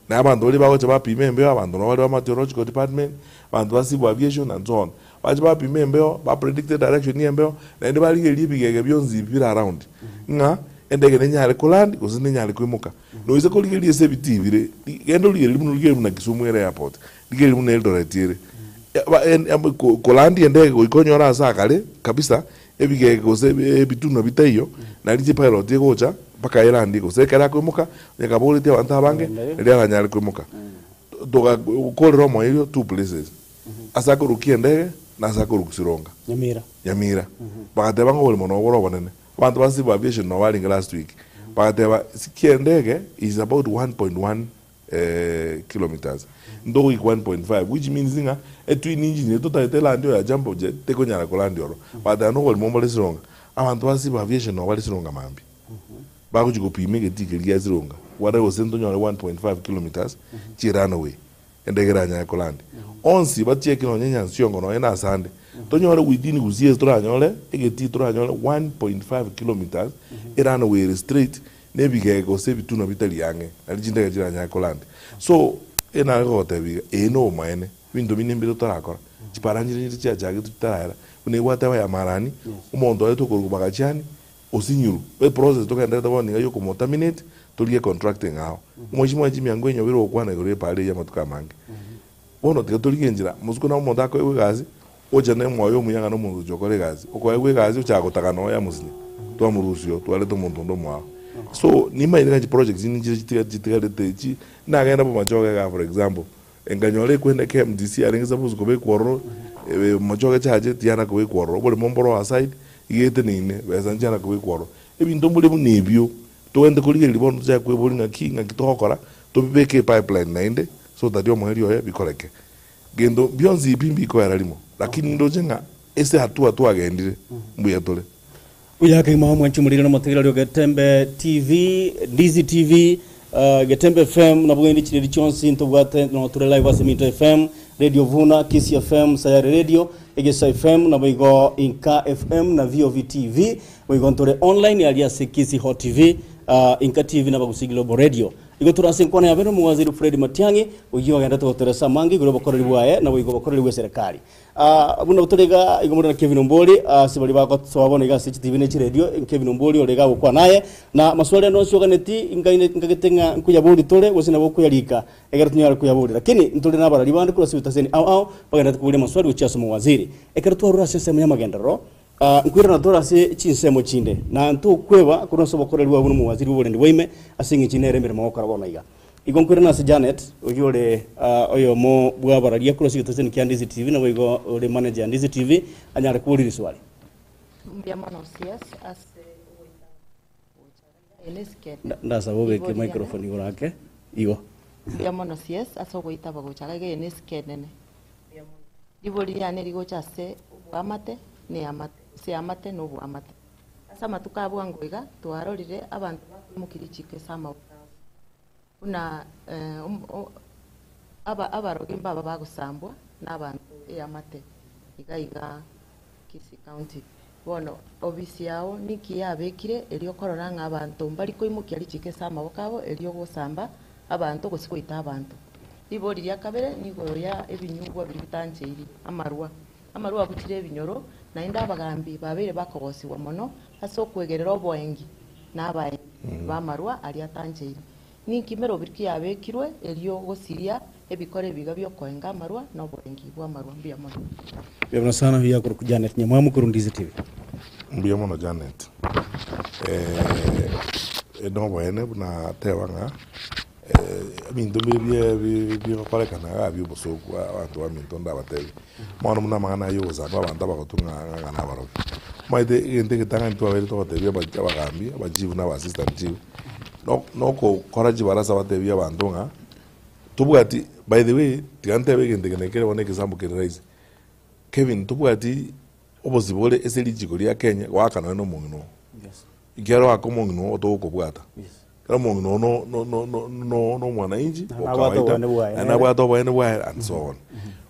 Na abanto baria bagocha bapima embeo, abanto nabo bare ba meteorological department, abanto ba civil aviation and so on. Bache bapima embeo, ba predict edirection ya embeo, naende barigererie ebigege bionsi ebi bire around, ng'a endege nenyare koland gose nenyare koimoka. Noise korigereria ase ebitii bire, genda origererie buna origererie buna Kisumu ere airport, rigereria buna Eldoret ere. Kolandia endege goika onyore ase akare kabisa, Ebigege gose ebitunwa bitaiyo, nario chipilot egocha mpaka erandie, gose ekero akoimoka, onye kaboretie abanto abange, nario aranyare koimoka. Togakorera omoerio two places, ase akorukia endege. Nase akorokwa Sironga. Nyamira. Nyamira. Bagateba ng'a oboremo nobore obonene. Abanto ba Civil Aviation nabo barenge last week. Bagateba ki'endege is about 1.1 kilometres. Ntogoika 1.5 which means ng'a etwin engine eye totagete elande oyo ya jambo jet tekonyara kolandia ororo. Bagateba noboremo mbore Sironga. Abanto ba Civil Aviation nabo bare Sironga mambia. Bagochia gopima egetii keria gia Sironga barore gose ntonyore 1.5 kilometres chie runway. Endege eranyare korande onsi batieke nonya enyansiongo nonya na asande tonyore within gusii ase toranyore egetii toranyore 1.5 kilometres erane ere straight na ebigege gose ebitunwa bitari ang'e nari chindege chiranyare korande. So enare kogotebia iga eye na obomaene ebinto binde mbire totarakora chipara nchire nchire chiachagetwe chitarahera buna egwateba ya marani omonto oetwe korwa bagachiani Osinyiru, eprocess togenderete bono niga yokomoterminate torigie contract eng'ao. Omweshimiwa chimiango enyobire ogokwana igoro y'epara eyio amatuko amange. Bono tiga torigie enchera, mosuko nabo omonto akoegwa egasi, ocha na omoyo omuya ng'a nomonto ogochia gokora egasi, okoegwa egasi ochaka gotaka noyo amosinye, twamorusia oo twareta omonto onde omoao. So nimanyete ng'a chiprojects nchire chitiga chitigarete echi, nagenda bomachoge igaa for example, Nkanyora ekwenda KMTC yarenge supposed kobekwa ororo, machoge chache tiyana kobekwa ororo, oboremo mboro aside, iga eteneine, besa nchiana kobekwa ororo. Ebinto mbore buna ebio, togende korigereria bono tochake kweboria ng'aki ng'aki togokora, tobibeke epipeline naende, so that omoerio oye bikoreke. Gento bionsi pi mbikoera rimo, lakini ndoche ng'a ase hatua twagendire, mbuya tore. Buya kegima omwanchi omoriri na omotegereri o Getembe TV, Ndizi TV, Getembe FM nabwo gende chiredi chionsi ntobwate nonya tore live ase Minto FM, Radio Vuna, Kisii FM, Sayare Radio, Egesa FM naboigo Inka FM na VOV TV. Boigo ntore online aria ase Kisii Hot TV, Inka TV na Abagusii Global Radio. Igo tore ase enkwana ya bene omowaziri Fred Matiang'i oyio ogenderete gotoeresa amange igoro y'obokoreri bwaye naboigo obokoreri bw'eserekari. Buna tore iga, igo more na Kevin Ombori, ase baria bagosoa bono iga ase chitibi ne chiredio, Kevin Ombori ore iga agokwana aye, na maswali ande onsi oganeti, nkaine nkagete ng'a nkoyaboria tore, gose nabo okoyarika, ekero tonyare koyaboria. Lakini ntore nabarari bande korwa ase ebitaseni ao ao, bagenderete koboria amaswali gochia ase omowaziri. Ekero twarure ase ensemo y'amagenderero, nkoirana tore ase chinsemo chinde, na ntokweba korwa ase obokoreri bwabo buna omowaziri bw'oborendi bwaime, ase eng'encho nere emeremo ogokora bono iga. Igo nkoirana ase Janet, oyio ore oyomo bw'abararia korwa ase egeteseni kia Ndizi TV, naboigo ore manager ya Ndizi TV, anyare koboria riswali. Mbuya mono CS ase ogoita gocha iga ere esike Ndasaba obeke Ribori riane. microphone igoro ake igo. Mbuya mono CS ase ogoitaba gocha iga ere esike enene. Mbuya mono. Ribori riane rigocha ase oboamate na eamate, gose eamate na oboamate. Ase amatuko a bwango iga twarorire abanto bakoimokia richiiko ase amaboko abo, buna abarogi mbaba bagosambwa nabanto eamate iga iga Kisii County. Bono obisi yao ninki yabekire erio korora ng'a abanto mbari koimokia richiiko ase amaboko abo erio gosamba abanto gose goita abanto. Ribori ria kabere nigoro ya ebinyugwa biria bitancheiri, amarwa. Amarwa abuchire ebinyoro, naende abagambi babeire bakogosigwa mono ase okwegerera oboengi na abaengi b'amarwa aria atancheiri. Ninki merobiri ki yabekirwe erio gosiria ebikora ebiga bi'okoenga amarwa na oboengi bw'amarwa? Mbuya mono. Mbuya mono sana oyo akorokwa Janet Nyamwamu korwa Ndizi TV. Mbuya mono Janet. Noboene buna teba ng'a Ebinto mbire bigokorekana iga bi'obosoku abanto baminto ndabatebie. Bono buna amang'ana ayio ogosamba abanto abagotu ng'a ng'a nabarogi. Omanyete egento egetang'ani twabeire togotebia abagambi, abachief na aba assistant chief, nokokora chibarasa batebie abanto ng'a tobwati by the way tiga ntebe egento eke nekere bono egesambo kere rahisi, Kevin tobwati obosibore ase richiko ria Kenya goaka nonye na omong'ina oo. Ekiagera ogoaka omong'ina oo togokobwata. Kera omong'ina oo no nomwananchi Na o nabwate kawaida, oboene bwaye naende nere. nabwate oboene bwaye and so on.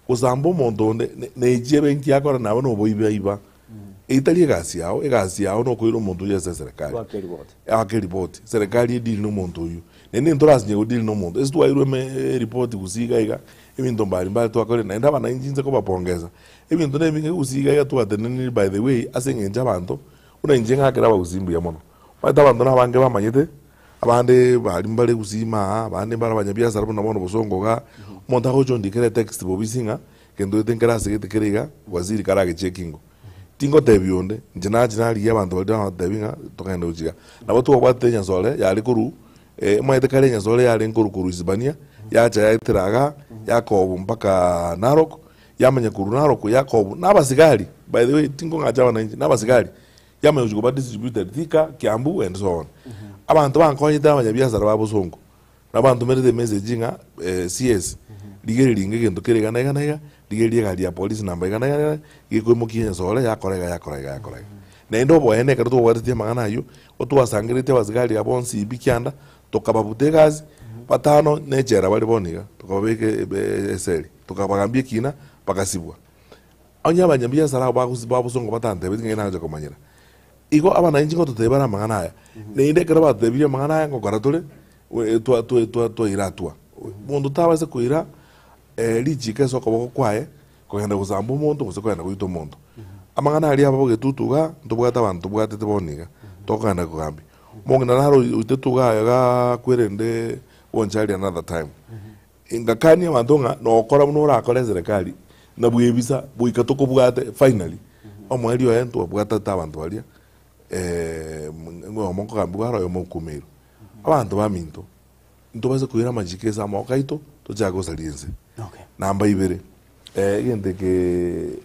Gosamba omonto onde ne echiebe nki akora nabo noboibaiba, etari egasi yao, egasi yao nokoira omonto oyio ase eserekari. Goaka eripoti. Ake eripoti, eserekari edeal na omonto oyio. Naende ntorasinye godeal na omonto, ase twairwe eme eripoti gusii iga iga, ebinto mbari mbari twakorire, naende abananchi inche kobapongeza, ebinto na ebinge gusii iga iga twatenenire by the way ase eng'encho abanto, buna inche ng'akere abagusii mbuya mono. Omanyete abanto nabange bamanyete, abande baria mbare gusii aa, abande mbare abanyabiasara buna bono bosongo igaa, omonto agocha ondikera etext bobisi ng'a gento gete nkere ase gete kere iga, waziri karagechekingo. Tingotebia onde, inche nachia narigia abanto baria nabatebi ng'a togende gochia igaa. Nabo twabwatete enyasore yare korwa omanyete kare enyasore yarenge korwa korwa Isibania, yacha yaetera igaa, yakobu mpaka Narok. Yamanya korwa Narok yakobu na abasigari, by the way tinkong'acha abananchi, na abasigari, yamanya gochia koba distributed Thika, Kiambu and so on. Abanto bankonyete abanyabiasara ba Bosongo, nabo bantomerete emessage ng'a CS, rigereria inga egento kere iga na iga na iga, rigereria egari ya polisi namba iga na iga na iga, gekoimokia enyasore yakora iga yakora iga yakora iga. Naende oboene ekero twabwatetie amang'ana aywo, otwasangereretie abasigari aba bonsi pi kianda, Tokababuta egasi, batano nechela bare bono iga, tokababeka eseri, tokabagambia ekina, bagasibwa. Onye abanyabiasara abwo bagosi ba bosongo batantebetie ng'a nagocha komanyera. Igo abananchi ngototebia bare amang'ana aya, naende ekero batotebirie amang'ana aya ngokora tore, twa twa twa twaira hatua. Monto tabasa koira richiko ase okoboko kwaye, kogenda gosamba omonto gose kogenda goita omonto. Amang'ana aria aba bogetutu igaa, ntobwate abanto tobwatete bono iga, tokogenda kogambia. Omong'ina naro oitetwe igaa igaa kwerende bonchari another time. Ngakania abanto ng'a nokora buna orakore eserekari, na bwebisa goika tokobwate finally, omoerio oye ntwabwatete abanto baria, oyomo nkogambiwa are oyomo okumeirwe. Abanto baminto, ntobase koira amachiko ase amaboko aito, tochake gosaria ense. Okay. Namba ibere, egento eke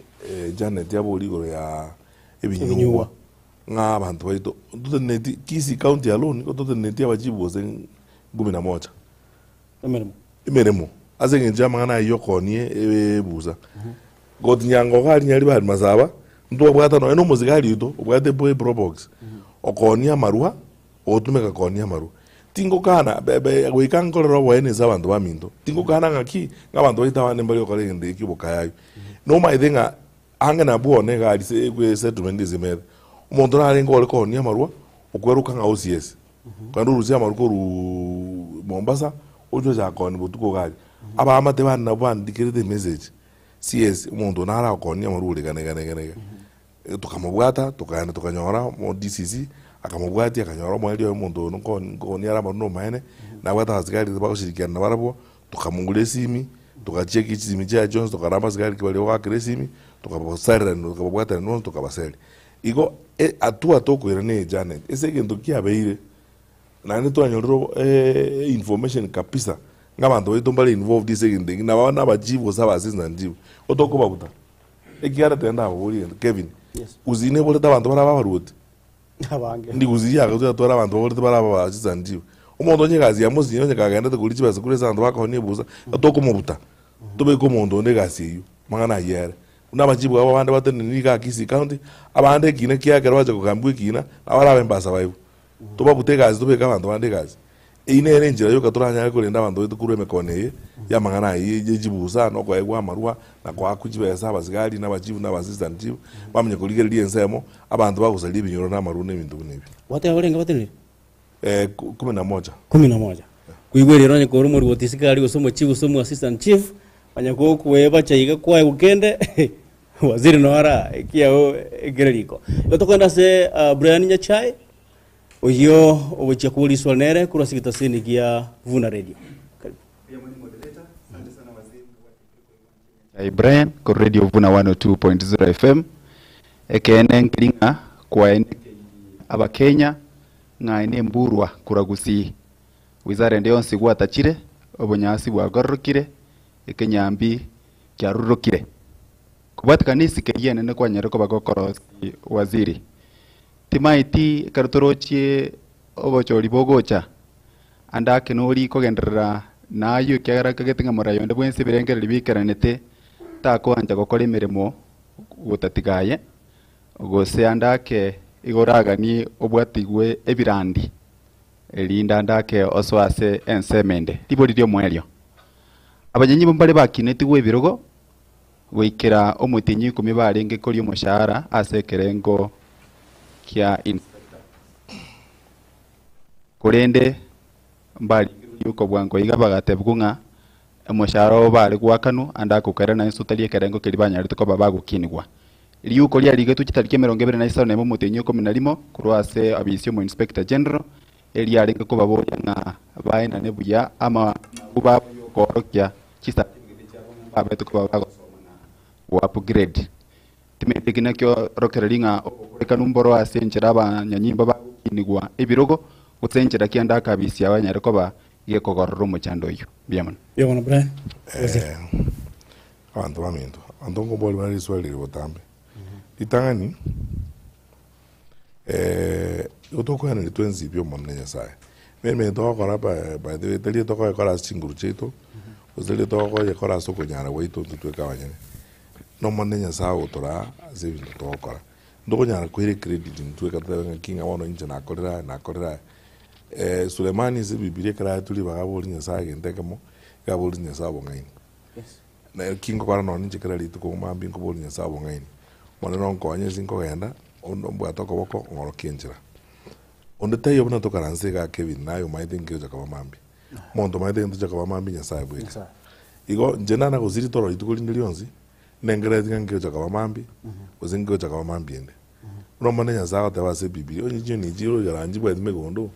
Janet aboria igoro ya ebinyugwa, Ebinyugwa. ng'a abanto baito, ntoteneneti Kisii county alone, nigo toteneneti abachifu gose kumi na moja. Emeremo. Emeremo, ase eng'encho y'amang'ana ayio okoonie ebusa. Gotinyanga iga aria Nyaribari Masaba, ntwabwata nonya na omosigari oito, obwate eprobox, okoonia amarwa, Ogotumeka koonia amarwa. Tingokana be be goika nkorere oboene ase abanto baminto. Tingokana ng'aki, ng'a abanto baito abande mbari gokora egento eke ki'obokayayu. Nomaete ng'a ang'e nabwo one iga aria se ekwe settlement ase emete. Omonto narenge ore koonia amarwa, okweroka ng'a OCS. Kogenda orusie amarwa koruuuuu Mombasa, oche ocha koonia botuko iga aria. Abaamate bande nabwo bandikerete emessage, CS, omonto one naragokonia amarwa ore iga na iga na iga na iga. Tokamobwata, tokaenda tokanyora omo DCC, akamobwatia akanyora omoerio oye omonto oyo nko nkoni are amarwa nomaene, nabwate abasigari bagoshirikiana nabarabwo, tokamogura esimi, togacheki chisimi chiaye chionsi tokarora abasigari ki baria bagoakera esimi, tokabasererania tokababwaterania bonsi tokabaseria. Igo hatua tokoira na ejanet, ase egento kiabeire, naende twanyorire obo information kabisa, ng'a abanto baito mbare involved ase egento eki, nabo na abachief gose aba assistant chief, igo tokobabuta. Ekiagera tenda ababorie egento Kevin, Yes. gusii neborete abanto bare abaruoti? Abange. Ndi gusii yagatua yatwara abanto baborete bare aba assistant chief. Omonto onye egasi yamosinye onye kagendete koria chibesa korwa ase abanto bakonia ebusa, tokomobuta, tobeke omonto onde egasi eywo, amang'ana ayio ere. Buna abachifu aba abande batenenire igaa Kisii county, abande ekina kiaye ekero bacha kogambiwa ekina, nabo barabe mbasabaebu. Tobabute egasi tobeke abanto bande egasi. Eyio nere enchera yoka toranyare korenda abanto baito korwa emekono eye y'amang'ana aya ye chibusa, na okoegwa amarwa, na koakwa chibesa abasigari, na abachief, na aba-assistant chief, bamanye korigereria ensemo, abanto bagosaria ebinyoro na amarwa na ebinto buna ebio. Gwateba barenge batenenire? Kumi na moja. Kumi na moja. Koigwa erero onye kore omorwoti isiko aria gose omochief gose omo assistant chief, onye gokoebacha iga kwaye gokende, waziri noo ara ekiagera ekere riko. Igo tokogenda ase Brian Nyachae. Oyio ogochia koboria nere korwa ase egetaseni gia Vuna Radio. Karibu. Nyachae Brian korwa Radio Vuna 102.0 FM. Ekeene nkeri ng'a kwaenekeiri Abakenya ng'a aye nemburwa korwa Gusii. Wizara ende yonsi gwatachire, obonyansi bwagororokire, ekenyambi kiarururokire. Kobwatekana nesike eyio enene kwanyarire koba gokorosia waziri. Timaeti ekero torochie obochori bogocha, ande ake nori kogenderera nayio ekiagera akagete ng'a moraia onde bwensi ebirengererio bikeranete takoancha gokora emeremo gotatiga aye, gose ande ake igo oraganie obwatigwe ebirandi, erinde ande ake osoe ase ensemo ende. Ribori ri'omoerio, Abanyanyibo mbare bakinetigwe ebirogo Goikera omotienyi ikomi barenge koria omoshahara ase ekerengo kia inspector. Korende mbaringereria okobua iga bagatebigwa ng'a omoshahara obo bare goakanwa ande akokerera naye inse otari ekerengo keria banyarete koba bagokinigwa. Riuko riarigetwe chitariki emerongo ebere na isano na emo omotienyi o ikomi na rimo korwa ase abisi y'omoinspector general eriarenge kobaboria ng'a baenane buya ama nabwo babo y'okoorokia Chicertificate chiabo ng'a mbabete koba bagosoma na go upgrade. Timanyeti eki nakio orokereria ng'a obokorekanu mboro ase enchera abanyanyimbo bagokinigwa ebirogo, gose enchera ki ande akabisia banyare koba gekogorora omochando oyio. Mbuya mono. Mbuya mono Brian. Abanto baminto. Abanto nkoboria bare riswali eri botambe. Ritang'ani, igo tokoeneria twensi pi Omonene Nyasaye. Emeremo eye togokora by by the way tari tokoyekora ase chinguru chiaito, gose tari tokoyekora ase okonyara gwaito intwe tweka abanyene. Na Omonene Nyasaye agotoraa ase ebinto togokora. Ntokonyara koira ecredit intwe ekero totebe ng'aki ng'a bono inche nakorire aya nakorire aya. Sulemani ase ebibiria ekero aetwe ribaga aborie Nyasaye egento ekemo, iga aborie Nyasaye obong'aini. Na eki ngokora nonye inche kera rituko mambia nkoboria Nyasae obong'aini, Omonene onkonye ase nkogenda, onde ombwate okoboko ong'orokie enchera. Onde taiyo buna tokaranse igaa Kevin, naye omaete inki ocha koba mambia. Omonto omaete egento ocha koba mambia Nyasae bweka. Igo inche nana gosiri toro rituko rinde rionsi, nengereti ng'a nki ocha koba mambia, gose nki ocha koba mambia ende. Buna Omonene Nyasae agoteba ase ebibiria, onye chinyoni echi oroche ranchibwati megondo,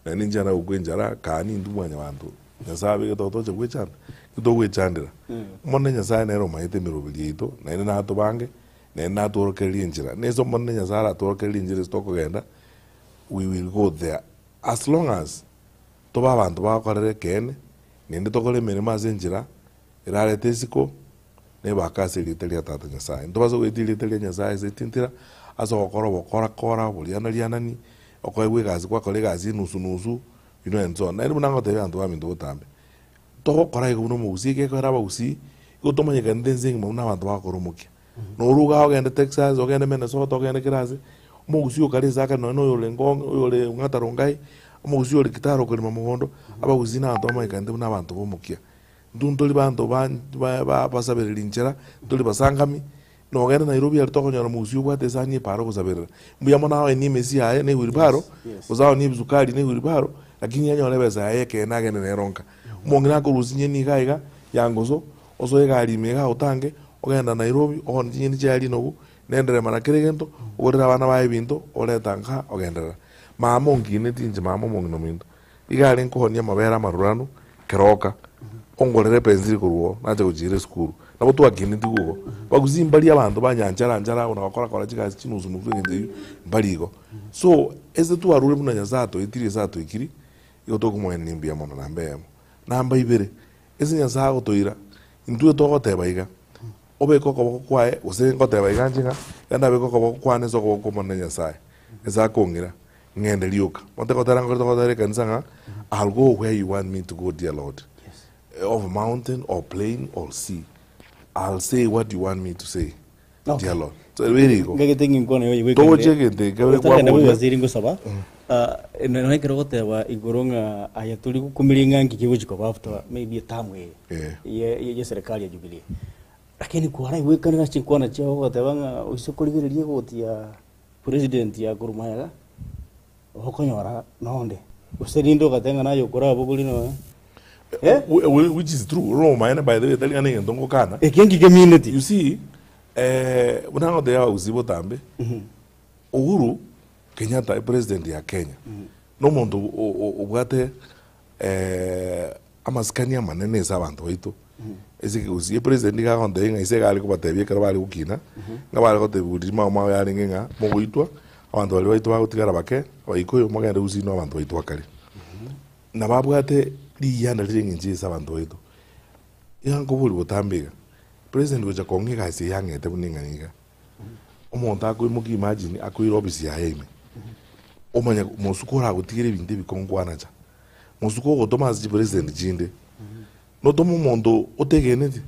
Naende inche nagokwa enchara, kaa nintwe mwanyabanto, Nyasae abegete otoche gwechanda, intwe togwechandera. Omonene Nyasae nere omaete emeroberi yaito, naende natobange, naende natworokererie enchera. Nese Omonene Nyasae aratworokererie enchera ase tokogenda, we will go there. As long as tobe abanto bagokorera ekeene, naende tokore emeremo ase enchera erarete isiko, Nebake ase erieta ria Tata Nyasae. Ntobase goetia erieta ria Nyasae ase etintira, ase ogokora obokorakora, oborianarianani, okoegwa egasi gwakora egasi enusu nusu, you know and so on. Naende buna ngotebia abanto baminto botambe, togokora igo buna omogusii egekoera abagusii, igo tomanyekanete ense engima buna abanto bagokora omokia. Noru igaa ogende Texas, ogende Minnesota, ogende kera ase, omogusii okare ase akare nonye na oyore Ngong, oyore Ong'ata Rongai, omogusii ore Kitale okorema mogondo, abagusii na abanto bamanyekanete buna abanto ba omokia. Intwe ntori banto basabereri inchera, ntori basangami, nogende Nairobi aria tokonyora omogusii obwate esani epara ogosaberera. Mbuya mono aonie emesi yaye na ewheelbarrow, gose aonie ebisukari na ewheelbarrow, lakini anyore ebesa yaye ekeene agende nero nka. Omong'ina akorusia chinyeni iga iga, yangoso, osoe egari ime iga agotange, ogenda Nairobi, oone chinyeni chiaye rinogu, na enderema na kera egento, ogorere abana baye ebinto, oreta nka, ogenderera. Mama onkineti inche mama omong'ina ominto, Iga are nkohonia amabere amaruranu keroka, ongorere epensili korwa oo, nache gochiira esukuru. Nabo twakineti igo. Bagusii mbaria abanto ba nyanchara nchara abwo na gokora kora chigasi chinusu nusu eng'encho eyio, mbari igo. So, ase twarure buna Nyasaye atoetirie ase atoikiri, igo tokomoeneria mbuya mono namba eyemo. Namba ibere, ase Nyasaye agotoira, intwe togoteba iga, obeke okoboko kwaye, gose ngoteba iga inche ng'a, iga ndabeke okoboko kwane ase okoboko kwa Omonene Nyasaye, ase akong'ira. Ng'ende rioka. Mote gotera nkore togotera ekanisa ng'a I'll go where you want me to go dear Lord. Over mountain or plain or sea. I'll say what you want me to say dear Lord. So ere igo. Ngagete ng'inkwana yoye goika Togochia egento eke ore Otaragenda kwaboria. bw'ewaziri ngosaba nonya ekero ogoteba igoro ng'a aye tori gokumiria ng'a nki kegochi koba after maybe etamu eye Eh. ye ye serikali ya Jubilee. Lakini kwaraigwekanire ase chinkwana chiao ogoteba ng'a oise korigereria egoti ya President ya korwa magega okonyora nonde gose rinde ogateba ng'a naye okorabogori nonya eh? Which is true ore omomaene by the way tari ng'a na egento ngokana. Ekio nki kemineti? You see buna ngotebia abagusii botambe, Uhuru Kenyatta epresident ya Kenya, na omonto obwate Amasikani amanene ase abanto baito, ase ekegusii, epresident nigo agontebia ng'a ise iga are kobatebia ekero bare gokina, ng'a bare gotebigwa riria mao mao yarenge ng'a mogoitwa, abanto baria baito bagotigara bake, abaikoyo mogende gusii na abanto baito bakare. Na babwate riyianda rire eng'encho ase abanto baito. Iga nkoboria botambe iga, president gocha kong'a egasi eye ang'ete buna eng'ana iga, omonto akoimokia imagine akoira ofisi yaye ime, omanye mosuko oragotigere ebinto ebikong'u kwanacha. Mosuko ogotoma ase chipresident chinde, notome omonto otegeneti?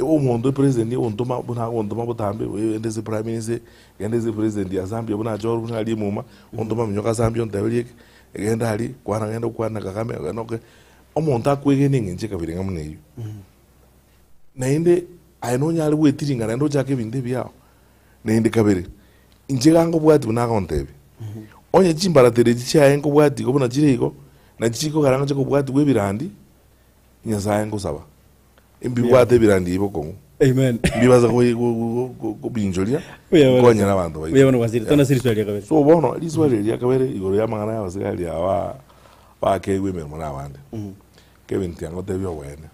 Omonto epresident ogontoma buna agontoma botambe, gende ase prime minister, genda ase president ya Zambia buna achorwe buna aria emuma, ontoma minyoka Zambia onteberie eke, genda aria, kwana genda okwane na Kagame, genda oke. Omonto akwegena eng'encho ekabira ng'a buna eyio. Naende aye nonyare gwetiringa naende ochake ebinto ebiao. Naende kabere, inche iga nkobwatia buna agontebia, onye chimbaratero echi chiaye nkobwatia igo buna chire igo, nachi chikogera ngoche kobwatigwa ebirandi, Nyasaye ngosaba, mbibwate ebirandi ebi bokong'u, Amen. mbibase koi- go- go- go- kobinchoria, Buya bono. nkonyere abanto baito. Buya bono waziri, tona ase riswali ria kabere. So bono, riswali eri ria kabere igoro ya amang'ana ya abasigari aba bakeigwa emeremo na abande, Kevin tiga ngotebie oboene,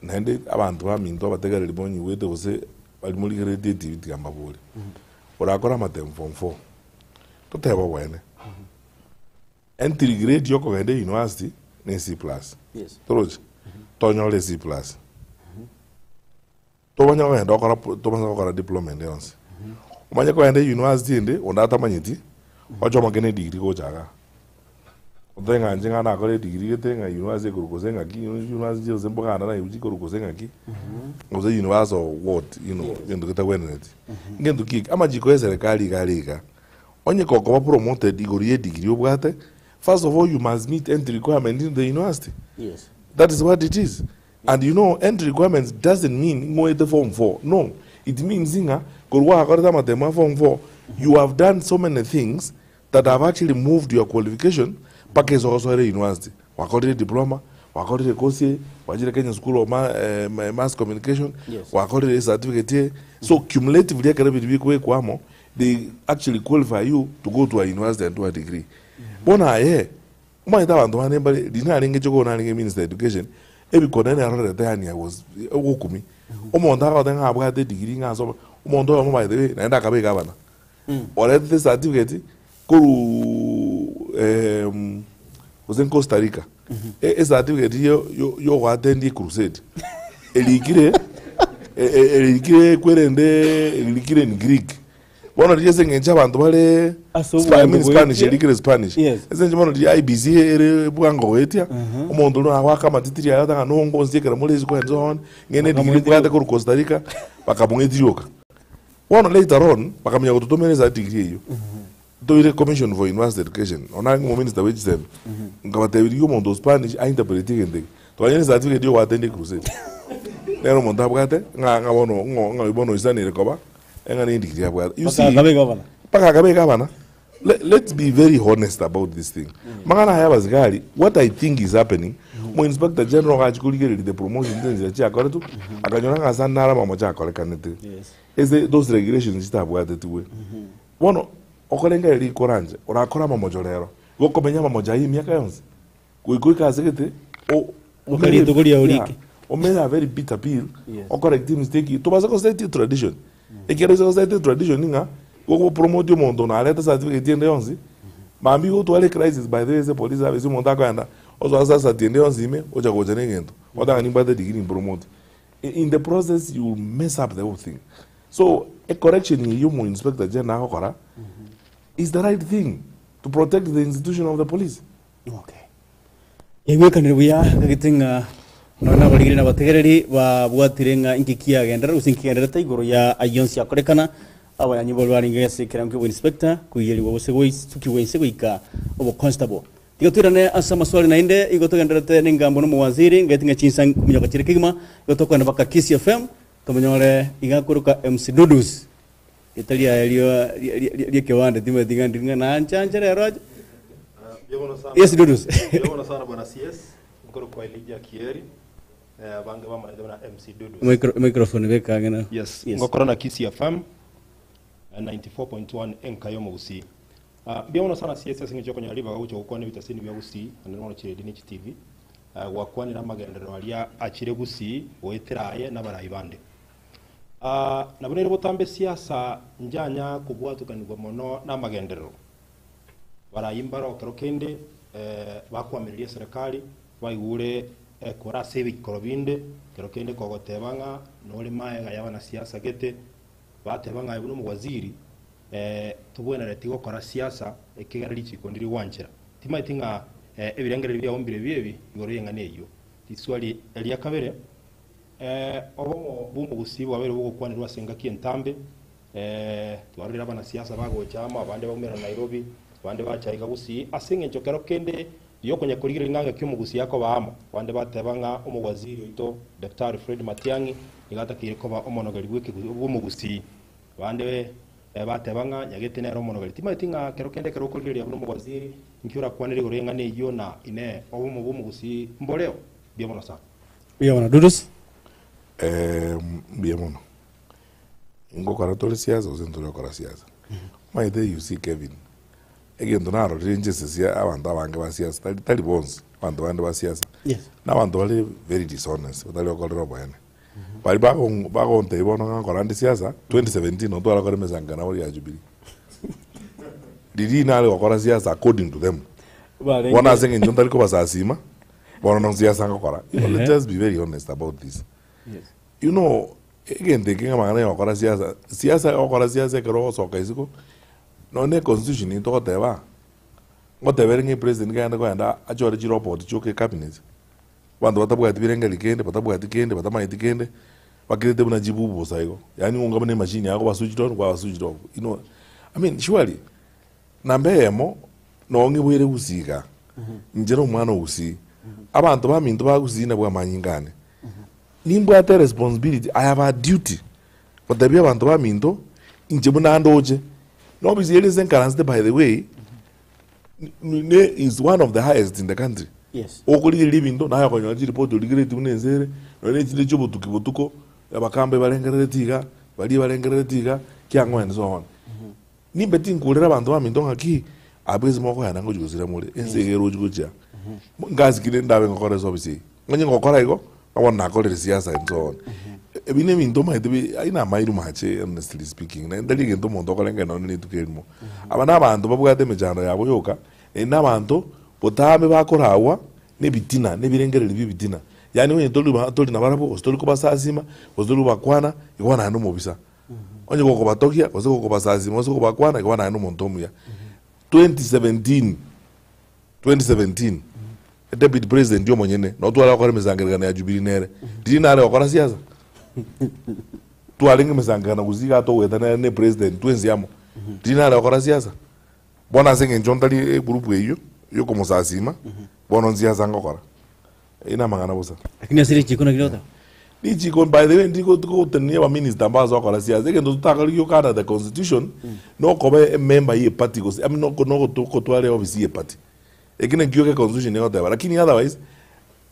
Naende abanto baminto abategereri monyigwete gose baria morigereretie etibi tiga mbabore, orakore amatemu form four, totebe oboene, entry grade ya okogenda university ne C plus, Yes. torochi? Tonyore C plus. Tobanya kogenda gokora tobasa gokora diploma ende yonsi. Omanye kogenda university ende, onde atamanyeti, oche omake na edegree gocha igaa. Otoe ng'a inche ng'a nakore edegree gete ng'a university ekorwa gose ng'aki, university gose mboganda naigwe chikorwa gose ng'aki, gose university of what, you know, egento getagwenereti. Ngento ki eke? Amachiko ya eserekari iga are iga, onye gokoba promoted igoro ya edegree obwate, first of all you must meet entry requirement into the university. Yes. That is what it is. And you know entry requirements doesn't mean ng'oete form four, no, it means ng'a korwa gwakorete amatemo a form four, you have done so many things that have actually moved your qualification mpaka ase ogosoera university. Gwakorire diploma, gwakorire ecourse eye, gwachire Kenya School of Mass Communication, Yes. gwakorire ecertificate eye, so cumulatively ekero biria bikobekwa amo, they actually qualify you to go to a university and do a degree. Bono aye, Omanyete abanto bande mbare, riria narenge chokoo narenge minister education, ebikone narorete yaani I was ogokumia. Omonto agoteba ng'a abwate edegree ng'a asome, omonto oyomo by the way naende akaba egavana. Oretete ecertificate koruuuu gose Costa Rica, ecertificate yo yo yogoattend ecrusade, erikire erikire kwerende erikire in Greek. Bono riria ase eng'encho abanto bare Ase Spa- I mean obwango Spanish goetia. erikire Spanish. Yes. Ase eng'encho bono riria IEBC ere bwango goetia, omonto oria nagoaka amatitiri aye otanga nongo nsiekere more isiko and so on, ng'ende edigiri Bakamwetiria. mbwate korwa Costa Rica, bakamong'etiria oka. Bono later on, bakamanya gototomera esa degree eyio. Toire commission for university education, nonya narenge omominister bwe chisemi, nkabatebia rigia omonto o Spanish a interpret egento eke. Twanyora ecertificate ya ogoattend ecrusade. Nere omonto abwate, ng'a ng'a bono ng'o ng'a bono oisanire koba, eng'ana endigiri abwate. You see, Mpaka akabe gavana. mpaka akabe gavana. Le, let's be very honest about this thing. Mang'ana aya abasigari, what I think is happening, mo inspector general gachi korigereria the promotion chinchera chiakoretwe, akanyora ng'a ase ande naro amamocho akorekanete. Yes. Ase those regulations chitabwatetigwe. Bono, okorengereria rikoranche, orakore amamocho rero, igo okomenya amamocho ayio emiaka yonsi, goika oike ase gete, o- Goika rituko riao Yeah, riike. omere a very bitter pill, Yes. ocorrect mistake, tobasa goset tradition. Ekero ase goset tradition ng'a, gogopromote omonto narete certificate ende yonsi, mambia igo otware crisis by the way ase police service omonto akoenda, osoa ase asati ende yonsi ime, ocha gocha na egento, otanga nimbwate degree mpromote. In the process you will mess up the whole thing. So a correction eyio omo inspector general agokora is the right thing to protect the institution of the police. Okay. Yaigwekanire buya gagete ng'a nonya nabarigiri na abategereri babwatire ng'a inki kiagenderera gose inki kigendererete igoro ya ayio onsi akorekana abanyanyi baria barenge ase ekerengo kia oboinspector koiyerigwa gose goisukigwa inse goika oboconstable. Tiga toirane ase amaswali naende igo togendererete nengambo na omowaziri ngeti ng'a chinsa nkominyoka chire kegima igo tokogenda mpaka Kisii FM Tomonyore iga akoroka MC Dudus, ritari aye rio ri'ekebande timanyeti ng'a ndi ng'a nanche rero ache. Mbuya mono sana. Yes Dudus. Mbuya mono sana bwana CS, nkorokwa Elijah Kieri, eh, abange bamanyete buna MC Dudus. Micro, microphone beka ang'e na. Yes, Yes. ngokora na Kisii FM eh, 94.1 enka y'omogusii. Ah, mbuya mono sana CS ase eng'encho y'okonyora ribaga gocha gokwana ebitasini bia Gusii, naende mono chiredio ne chitivi, eh, gwakwanire amagenderero aria achire Gusii goetera aye na abarai bande. Ah, nabo nere botambe siasa njanya kobwatokanigwa mono namagenderero. Barai mbaro ekero kende eh, bakoamereria eserekari baigure ekora ase ebikoro binde, ekero kende kogoteba ng'a nore maega y'abanasiasa gete, bateba ng'a aye buna omowaziri Tobwenereti gokora siasa ekiagera richiko ndiri gwanchera. Timanyeti ng'a ebirengererio biao mbirebio ebi igoro y'eng'ana eyio. Riswali ria kabere, Obomo bw'omogusii bwabeire bogokwanerwa ase engaki entambe. Twarorire abanasiasa bagocha amo, abande baumerana Nairobi, abande bacha iga Gusii, ase eng'encho kero kende yokonya korigereria ng'a ngaki omogusii akoba amo. Abande bateba ng'a omowaziri oito Daktari Fred Matiang'i nigo atakeire koba omonogeri bw'omogusii. Abande bateba ng'a Nyagete nere omonogeri. Timanyeti ng'a kero kende ekero okorigereria buna omowaziri, inki orakwanere igoro y'eng'ana eyio na inee, obomo bw'omogusii mboreo? Mbuya mono sana. Mbuya mono Dudus. Mbuya mono. Ngokora tore siasa gose ntori gokora siasa? Omanyete you see Kevin, egento narorire inche ase sia abanto abange ba siasa, tari tari bonsi, abanto bande ba siasa, Yes. na abanto bare very dishonest, batari gokorera oboene. Baria bago bagontebia bono ng'a nkora nde siasa, 2017 nabo twarakora emesangano nabo ya Jubilee. Riria nare gokora siasa according to them. Barenge- Bono ase eng'encho ntari kobasasima, bono no siasa ngokora. You know, let's just be very honest about this. Yes. You know, Egento eke ng'a amang'ana ya gokora siasa, siasa ogokora siasa ekero ogosoka isiko, nonye na econstitution nigo togoteba, ngoteba ere ng'a epresident nigo agende kogenda achore chirobot chioka ecabinet, abanto batabwati birengererio kende, batabwati kende, batamanyeti kende, bakirete buna chibubu bosa igo, yaani onga buna emachine yago kwaba switched on kwaba switched off, you know, I mean surely, namba eyemo, nonye ng'iboire gusii igaa, inche na omwana o gusii, abanto baminto ba gusii nabwo amanyinga ane, Nimbwate responsibility, I have a duty gotebia abanto baminto inche buna ndoche. Na ofisi ere ase nkaransete by the way, ne is one of the highest in the country. Yes. Okorigereria ebinto naye okonyora chiripoti origeretie buna ense ere, nonya ne chinde chia obotuki botuko, abakamba ebarengerereti iga, baria ebarengerereti iga, kiang'o and so on. Nimbe tinkurera abanto baminto ng'aki, abwo ase mokoenda ngochia gosira more, ense iga erochi gochia. Ngasi ki rende ndabe ngokora ase ofisi eye? Onye ngokora igo, na bono nakorire siasa and so on. Ebi na ebinto omanyete bi aye na amairu mache honestly speaking, naende tari egento omonto okorengera nonye na rituko erimo. Aba na abanto babwate emechando yabo yoka, naende na abanto botambe bakoragwa na ebitina, na ebirengererio bia ebitina. Yaani onye tori ba tori nabarabwo, gose tori kobasasima, gose tori kobakwana, igo bono naende omobisa. Onye gokobatogia, gose gokobasasima, gose gokobakwana, igo bono naende omonto omuya. 2017 2017 Deputy President omonyene nabo tware gokora emesangererekano ya Jubilee nere, riria nare gokora siasa? Twarenge emesangererekano gose iga togoeta nere na epresident twensi amo, riria nare gokora siasa? Bono ase eng'encho ntari egroup eyio ya okomosasima, bono nsiasa ngokora. Ayio namang'ana bosa. Lakini ase richiko naki rigoteba? Richiko by the way ndiko gotenenia abaminister mbase gokora siasa, egento totakore gioka under the constitution, nokoba emember ye eparty gose I mean noko nokotwara eofisi ye eparty. Eki nakio ge constitution egoteba lakini otherwise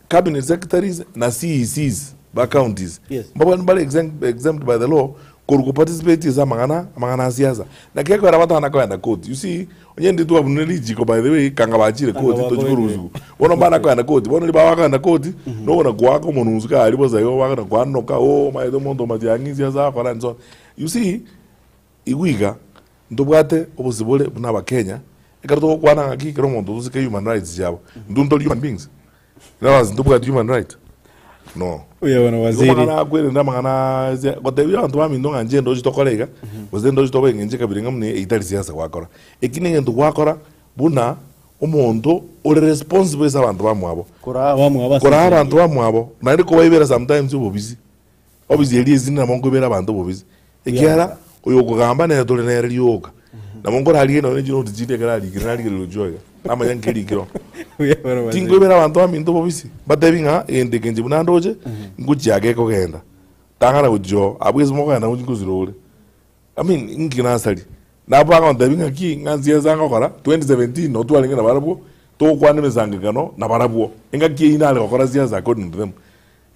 cabinet secretaries na CECs ba counties Yes. mbabwate mbare exempt, exempt by the law korwa ko participate ase amang'ana amang'ana a siasa. Naki ekero batana koenda court you see onye ndiri twabunire richiko by the way kanga bachire Kanga court tochi bakobekire. korusiwa. Bono mbana koenda court bono riria bakoenda court nokona koaka omonunsu kare bosa igo bakona koanoka ooh omanyete omonto omatiang'i siasa agokora and so on. You see Igwe iga, ntobwate obosibore buna abakenya, ekero togokwana ng'aki ekero omonto tosike human rights chiabo, intwe ntori human beings? In other words, ntobwati human right? No. Oyo bono Igo waziri. amang'ana akwerende amang'ana ase gotebia abanto baminto ng'a inche ndochi tokore iga, gose ndochi tobe iga inche kabere ng'a buna eyio tari siasa gwakora. Eki na egento gwakora buna omonto ore responsible ase abanto bamwabo. Koraa abamwabo ase Koraa enchera abanto engiya. bamwabo, naende kobaibera sometimes obobisi. Obisi eria esini nabo nkoibera abanto obobisi, ekiagera oyo okogamba nere tore nere rioka. Nabo nkorarigie nonye chinoti chinde ekero arikire narigereria rochio iga, namanya nki erikire oo. Tinkoibera abanto baminto obobisi, mbatebi ng'a egento eke inche buna ndoche, ngochiake kogenda, tang'ana gochia oo, abwo ase mokogenda ngochia ngosira ore. I mean inki nasaria? Nabo bagontebia ng'aki ng'a nsiasa ngokora, 2017 nabo twarenge nabarabwo, togokwana emesangekano nabarabwo, engaki eyio nare gokora siasa according to them.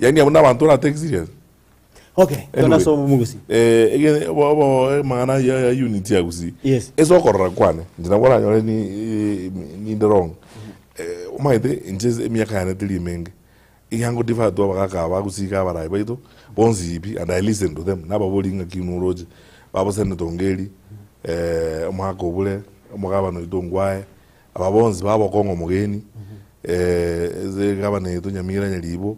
Yaani abwo nabanto ora take serious. Okay, Anyway, tona ase omogusi. eh, ege- obo- obo amang'ana ya ya unity ya gusii. Yes. Ase okorora kwane, inche nabo oranyore ni eh, ninde wrong. Eh, omanyete inche ase emiaka yane teri emenge, iga ngo defer to abagaka aba gusii iga abarai baito, bonsi pi and I listen to them, nababori ng'aki inwe oroche, babo Senator Ongeri, omogaka Obure, omogabana oito Ongwae, Aba bonsi babokong'a omogeni, ase egavana yaito Nyamira Nyaribo,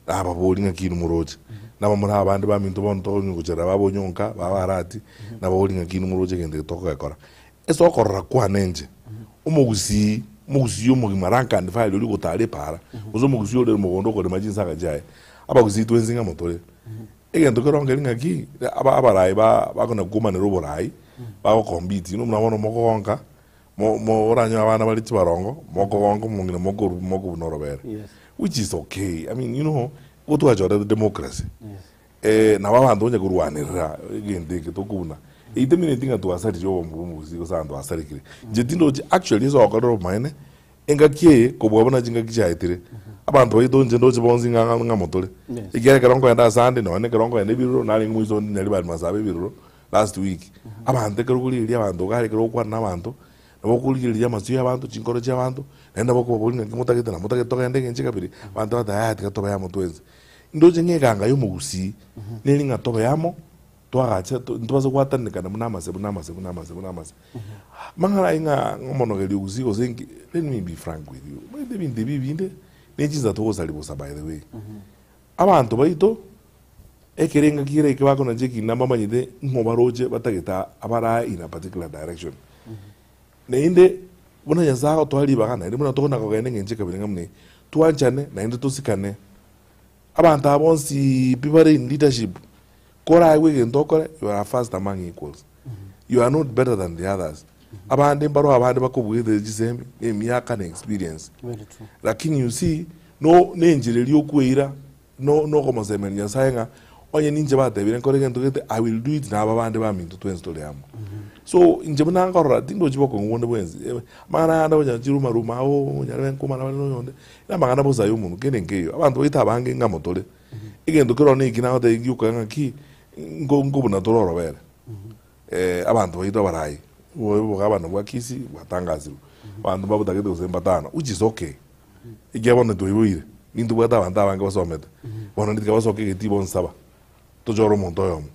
nababorie ng'aki inwe moroche. Nabamura abande baminto bono tokonywa gochera babonyonka, babarati, nababorie ng'aki inwe moroche egento eke tokogekora. Ase okorora kwane inche, omogusii, omogusii omogima rank and file oria ogotara epaara, gose omogusii ore mogondo okorema chinsaga chiaye, abagusii twensi ng'amo tore. Egento kerongeri ng'aki, aba abarai ba bakona kwomanera oborai, bagocompete, inwe buna bono mokogonka. Mo- mo- oranyore abana bare chibarongo, mokogonka omong'ina mokoru mokobuna orobere. Yes. Which is okay, I mean you know, igo twachorete democracy. Yes. Nabo abanto onye korwanerera egento eke tokobuna, eitemineti ng'a twasarire obongo bwa omogusii gose abanto basarekire. Inche tindochi actually ase ogokorera obomaene, engaki eye kobua buna chingaki chiaetire, abanto baito inche ndoche bonsi ng'a ng'a ng'amo tore. Yes. Ekiagera ekero nkoenda ase ande, nonye ekero nkoenda ebiroro, narenge moiso onde Nyaribari Masaaba ebiroro, Last week, abanto ekero okorigereria abanto iga ekero ogokwana na abanto, nabo okorigereria amasio ya abanto, chinkoro chia abanto, naende nabo okobaboria ng'aki motagete na motagete togende engencho ekabere, abanto bagoteba yaya tiga tobe amo twensi. Ndoche ng'a eganga ya omogusii, neri ng'a tobe amo, twagacha to ntobase gwatanekana buna amase buna amase buna amase buna amase. Amang'ana ayio ng'a omonogeria ogusii gose nki, let me be frank with you, omanyete ebinto ebi ebinde, ne chinsa togosaria bosa by the way. Abanto baito. Ekere engaki kera eke bakonacha ekina mbamanyete ng'o baroche batagete abarae in a particular direction. Naende buna Nyasae agotoa ribaga naende buna tokona kogenda eng'encho ekabira ng'a buna eye, twanchane naende tosikane. Abanto aba bonsi pi bare in leadership, koraegwe egento okore, you are first among equals. You are not better than the others. Abande mbaroo abande bakobuete chisemi, na emiaka na experience. Very true. Lakini you see, no na enchera eria okweira, no nokomosemeria Nyasaye ng'a onye ninche batebire nkore egento gete, I will do it na aba bande baminto twensi tore amo. So inche buna nkorora, tindochi bokong'u bonde bwensi, amang'ana aya ande onya chiruma ruma oo onyarebe nkomana bare na oyonde, na amang'ana bosa ya omonwe, kende nkeiyo. Abanto baito abange ng'amo tore, egento kero na eki nagotebia gioka ng'aki, nko nkobuna tore orobere. Abanto baito abarai, obogabana bwa Kisii bwatangasirwe, abanto mbabotagete gose mbatano, which is okay. Ekiagera bono twaiboire, nintobwate abanto abange basomete, bono tiga basoke egetii bonsi aba, tochore omonto oyomo.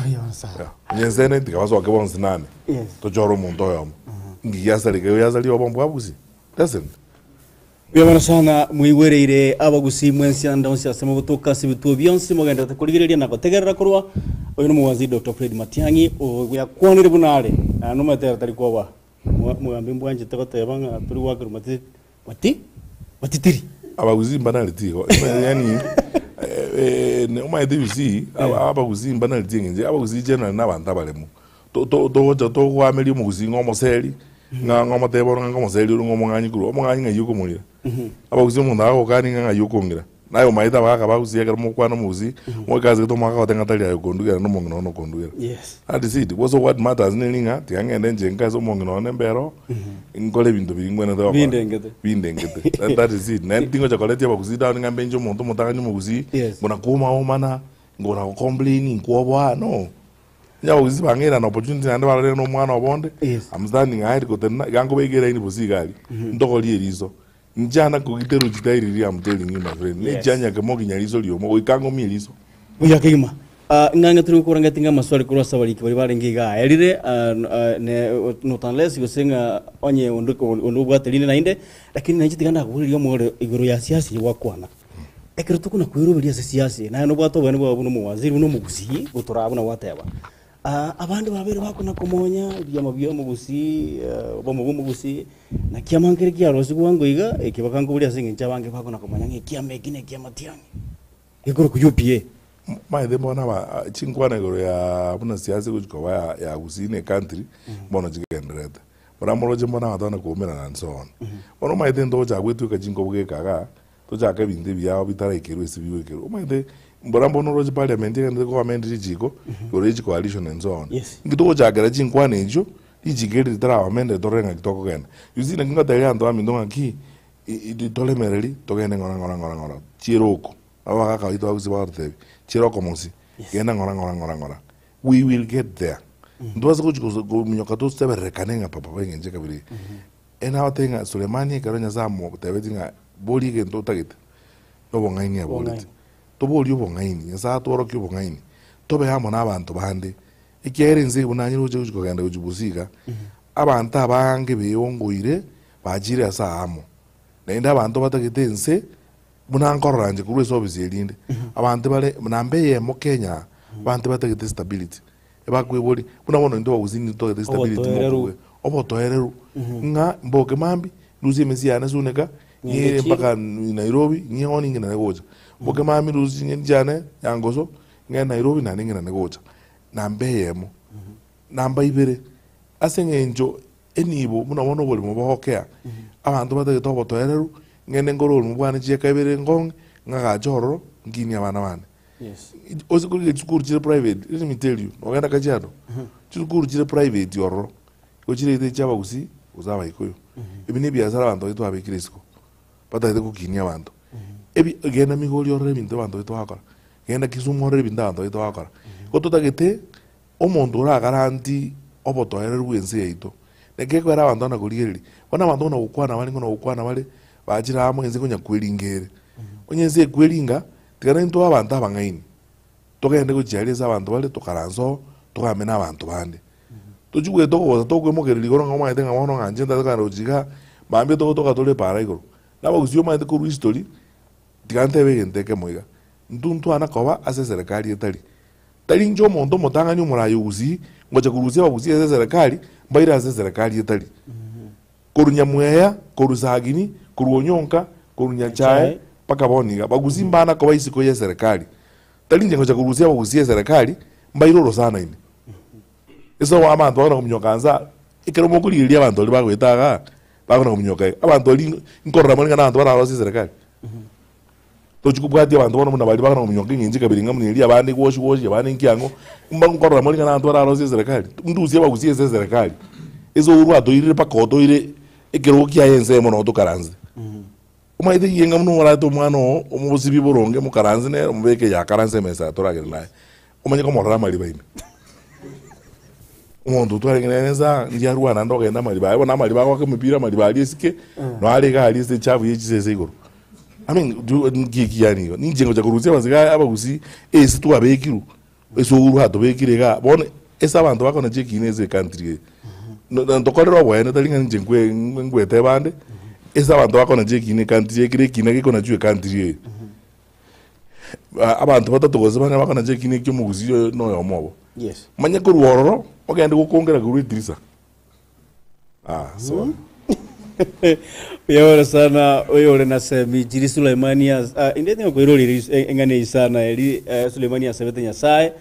Yeah. Onye ensene tiga basoke bonsi nane, Yes. tochore omonto oyomo. Nki giasareka igo giasaria obomo bwa Gusii? Doesn't. Mbuya mono sana mwaigwereire abagusii mwensi ande onsi ase mogotoka ase ebituo bionsi mogendererete korigereria na gotegerera korwa oyo nomowaziri Doctor Fred Matiang'i oyakwanire buna are naende omanyete ere tari koba Omogambi mbwanchete goteba ng'a tori goakerwa mati mati matitiri. Abagusii mbanareti igo yaani omanyete you see abagusii mbanareti eng'encho abagusii generally na abanto abaremu to- to- togocha togoameria omogusii ng'a omoseri ng'a ng'a omotebe ore ng'a omoseri ore ng'a omong'anyi korwa omong'anyi ng'ai okomorira. Abagusii omonto agogokania ng'a ng'ai okong'ira. Naye omanyete abagaka ba gusii ekero mogokwana omogusii, moike ase gete omogaka agote ng'a tari aye okondugera na omong'ina one okondugera. Yes. That is it. Bosa what matters neri ng'a tiga ng'ende inche nka ase omong'ina one mbe ero, nkore ebinto biria ngwenerete gokora. Bindengete. Bindengete. That, that is it. Naende tingocha koretia abagusii down ng'a mbe inche omonto omotang'ani omogusii, Yes. ngona kooma omana, ngona gocomplain, nkwoboa, no. Onye abagusii bang'eire an opportunity naende barorire na omwana obo onde, Yes. I'm standing aye gotenena, iga nkobeka eraini bosa iga aria, ntogorie eriso. Nchana kogiterwa chitairi riria I'm telling you my friend, Yes. nechianya kemo ginya riso riomo goika ng'omie riso. Buya kegima. Ah, ng'ang'e tore gokora ng'ati ng'a amaswali korwa ase abariki baria barenge iga aerire, ah, ah, ne not unless gose ng'a onye onde onde obwate rinde naende, lakini nainche tiga ndakoboreria omorero igoro ya siasa eyio gwakwana. Ekero tokona kweroberia ase siasa eye, naye nobwate oboene bwao buna omowaziri, buna omogusii, gotoraa buna gwateba. Ah, abande babeire bakona komonya ebiama bia omogusii, obomo bwa omogusii, naki amankere kiarosigwe bwango iga, eke bakankoboria ase eng'encho abange bakona komanya ng'a ekiama eki na ekiama tiang'i, gekorokwa UPA. Maete bono aba chinkwana igoro ya buna siasa egochi koba ya ya gusii na ecountry, bono chigendererete. Buna moroche mbono abanto bana koumerana and so on. Bono omanyete ntogochaka goetweka chinkobo geka igaa, Tochake ebinto ebiao bitaraikerwa ase bigoikerwa. Omanyete mbora mbono oroche parliament egenderete koamend richiko igoro ye chicoalition and so on. Yes. Inki togochakera chinkwana echio, richiko eri ritaraba amended torore ng'aki tokogenda. You see naki ngoteberia abanto baminto ng'aki, toremereri togende ng'ora ng'ora ng'ora ng'ora, chiere oko. Nabo abagaka baito ba Gusii bagototebia, chiere okomosi, genda ng'ora ng'ora ng'ora ng'ora. We will get there. Ntobasa gochi kominyoka tosebererekane ng'a papa eng'encho ekabira eye. Ere nabatebie ng'a Sulemani ekero Nyasae amotebetie ng'a boria egento otagete, nobong'aini aborete. Toborie obong'aini, Nyasae atworokie obong'aini, tobe amo na abanto bande, ekiagera ense eye buna anyare gocha gochia kogenda gochia bosio iga, abanto abange beongoire bachire ase aamo. Naende abanto batagete ense, buna nkorora inche korwa ase ofisi erinde, abanto bare namba eyemo Kenya aa, abanto batagete stability. Ebakweboria, buna bono intwe abagusii nigo totagete stability Obotoereru. mokobua. Obotoereru, ng'a mboke mambia, ndusie emesi yane Suneka, Ng'ende ng'ire chiro. mpaka Nairobi, ng'ie one ng'inane gocha. Mboke mambia ndusie ching'eni chiane Nyangoso, ng'ende Nairobi naende ng'inane gocha. Namba eyemo. Namba ibere, ase eng'encho enibo buna bono oborimo bogokea, abanto batagete obotoereru, ng'ende nkore oborimo bwane chieka ibere nkong'e, ng'agache ororo, nkinie abana bane. Yes. Ose korigia chisukuru chire private, let me tell you, nogenda Kajiado, chisukuru chire private ororo, igo chirete chia abagusii gose abaikuyu. Ebi na ebiasara abanto baito babekire isiko, batagete gokinia abanto. Ebi genda Migori orore ebinto abanto baito bagokora, genda Kisumu orore ebinto abanto baito bagokora. Igo totagete omonto oragaranti obotoereru bwa ense yaito, naki ekero abanto bana korigereria, bono abanto buna gokwana bare ng'o na gokwana bare, bachire amo ense konya kweringa ere. Onye ense ekweringa, Tiga naintwe abanto abang'aini, togende gochia aria ase abanto bare, tokaranse oo, togambe nabanto bande. Tochie goeta ogosa tokoimokereria igoro ng'a omanyete ng'a bono ng'a inche ntagete kogenda gochia igaa, mambia togotoka tore epaara igoro. Na abagusii omanyete korwa history, tiga ntebe egento ekemo iga, intwe ntwana koba ase eserekari etari. Tari inche omonto omotang'ani omoraai ogusii, ngocha korusia abagusii ase eserekari, mbaire ase eserekari etari. Korwa Nyamweya, korwa Sagini, korwa Onyonka, korwa Nyachae, mpaka bono iga, bagusii mbana koba isiko y'eserekari. Tari inche ngocha korusia abagusii eserekari, mbaire orosana ime. Ase obo abanto bakona kominyoka nsa, ekero mokorigereria abanto baria bagoeta igaa, bakona kominyoka iga, abanto baria nkorora more ng'a na abanto bararosie eserekari. Tochi kobwatia abanto bono buna baria bakona kominyoka eng'encho ekabere ng'a buna eria abande gwoshi gwoshi abande nki ang'o, mba nkorora more ng'a na abanto bararosie eserekari. Ndusie abagusie ase eserekari, ase oborwa toire mpaka otoire ekerogo kiaye ensemo noo tokaranse. Omanyete ekiagera buna orarete omwana oo, omosibie boronge, mokaranse nere, omobeke eye akaranse emesa atoragere naye, omanye komorora amariba ime. Omonto otwarenge nere nsa, riria arwana naende ogenda amariba aye, bono amariba agoaka emepira amariba aria esike, noo are iga aria ase echafu ya chisese igoro. I mean do nki eki yaani igo? Ninche ngocha korusia abasike abagusii, ase twabekirwe, ase oborwa atobekire igaa, bono ase abanto bakona chiekina ase ecountry eye, na ntokorere oboene tari ng'a inche nkwe nkweteba ande, ase abanto bakona chiekina ecountry eye, ekero ekina gekonachwa ecountry eye, abanto batato gose bane bakona chiekina ekio omogusii oyo na oyomo obo. Yes. Manye korwa ororo, ogende gokongera korwa edirisa, ah sorry. Oyore sana oyore na semi chiri Suleimani as ah, inde tinga koirorire eng'ana eye sana eri eh, Suleimani asabete Nyasaye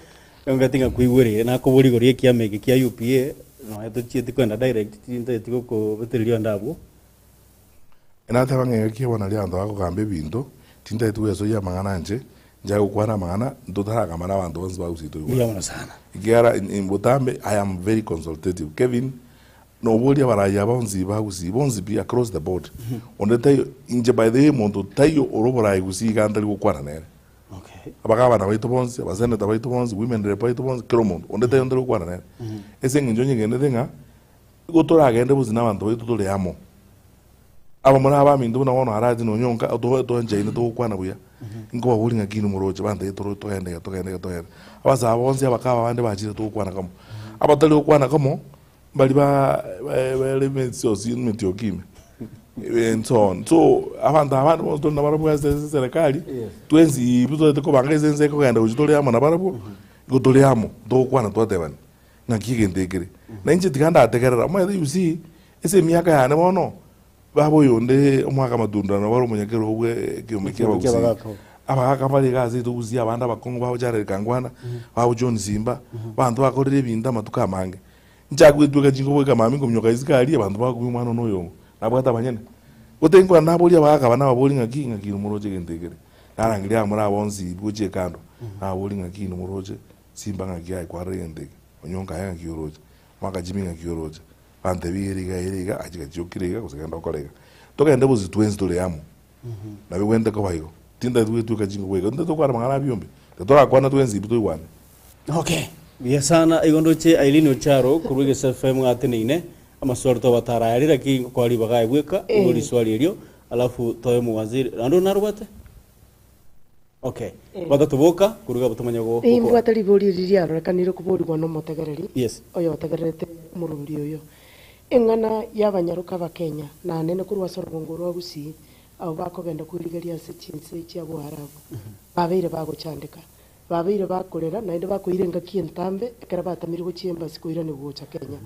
onga tinga koigwerire nakobori igoro y'ekiama eke kia UPA nonya tochieti kwenda direct tintageti gokobetereria onde abwo. Nateba ng'a engaki ebo naria abanto bakogamba ebinto, tintageti gwesoyia amang'ana inche, nchake gokwana amang'ana ntotaragamba na abanto bonsi bagusii Mbuya toigwane. mono sana. Ekiagera in botambe I am very consultative. Kevin, noboria abarai aba bonsi bagusii bonsi pi across the board, onde taiyo inche by the way monto taiyo ore oborai gusii iga ntari gokwana nere. Okay. Abagabana baito bonsi, abaseneta baito bonsi, women rep baito bonsi, kera omonto, onde taiyo ntari gokwana nere. Ase eng'encho nyegenete ng'a, igo toragende bosio na abanto baito tore amo. Abamura abaminto buna bono Arati na Onyonka, otobe twanchaine togokwana buya, nkobaboria ng'a ki nimoroche, bantebie toro togende iga togende iga togende. Abasae bonsi abakaba abande bachire togokwana kamo. Abatari gokwana kamo, mbari ba bare emesiosi emetioki ime, and so on. So, abanto abande bonsi tore nabarabwo ase eserekari, twensi pi totaete kobanga ase ense ekogenda gochia tore amo nabarabwo, igo tore amo, togokwana twatebani. Ng'aki egento ekere. Na inche tiga ndategerera, omanyete you see, ase emiaka yane bono, baba oyonde omwaka amatunda nabo are omonyakerogo bwe ekiombe kia Ekiombe kia abagusii. abagaka. Abagaka mbare iga ase gusii abande abakong'u babo Jared Kangwana, babo John Simba, abanto bakorire ebinto amatuko amange. Nchake goetweka chingobo goika mambia nkominyoka isiko aria, abanto bakoigwa omwana one oyo nabwate abanyene. Gotee nkwana naboria abagaka aba nababoria ng'aki, ng'aki inwe moroche egento ekere. Narangeria abamura aba bonsi gochia ekando, nababoria ng'aki inwe moroche. Simba ng'aki aye kwarora egento eke, onyonka aye ng'aki oroche, mwakachimi ng'aki oroche, bantebie ere iga ere iga aye chigachi okire iga gose genda okore iga. Togende bonsi twensi tore amo, nabo egwenerete koba igo. Tintagete goetweka chingobo iga, ntagete gokwana amang'ana a biombe, torakwana twensi pi toigwane. Okay, buya sana igo ndoche Eileen Ocharo korwa Egesa FM ateneine, amaswali twabatara aya riroki ngokoa ribaga aye bweka, igo riswali erio, alafu toe omowaziri, naende onde narobwate? Okay. Batato boka, koruga abo tomanye go- gokora. Nimbwate ribori eri riarorekanire koborigwa nomotegereri Yes. oyotegererete omorwori oyo. Eng'ana y'abanyaroka Abakenya nanene korwa ase orogongo rwa Gusii, abwo bakogenda kwerigeria ase chinse chia Boarabu, babeire bagochandeka, babeire bakorera naende bakoira engaki entambe ekero batamirwe gochia embassy koiranigwa gocha Kenya.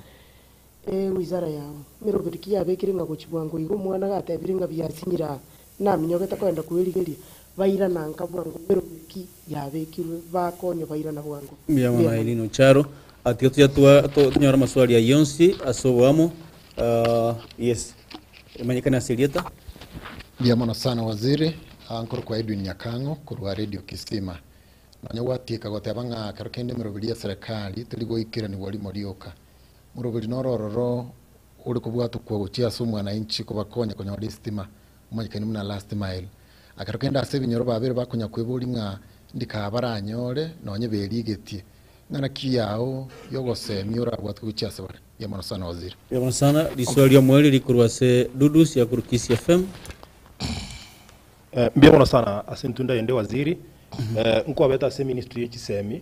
Ee, wizara yao meroberi ki yabekire ng'a gochia bwango iga omwana gatebire ng'a biasinyire aa, naminyogete koenda kwerigeria, bairana nka bwango meroberi ki yabekirwe bakonywe bairana bwango. Mbuya mono Mbuya mono. Eileen Ocharo. Ah, tiga tuya twa- to- tonyore amaswali ayio onsi ase oboamo. Ah, yes, emanyekane ase erieta. Mbuya mono sana waziri, Ah, nkorokwa Edwin Nyakang'o korwa Radio Kisima. Nonya gwatieka goteba ng'a kero kende emeroberi ya serikali teri goikeranigwa rimo rioka. Moroberi noro ororo ore kobwatokwa gochia ase omwananchi kobakonya konyora esitima, omanyekani buna last mile. Ekero kende ase ebinyoro babere bakonya kweboria ng'a ndika baranyore nonye berigetie. Ng'ana ki yao yogosemia orabwatwe gochia ase bare? Mbuya mono sana waziri. Mbuya mono sana. Riswali riomoerio rikorwa ase Dudus ya korwa Kisii FM. Mbuya mono sana ase entunda ende waziri. Nkwabete ase eministry ye chisemi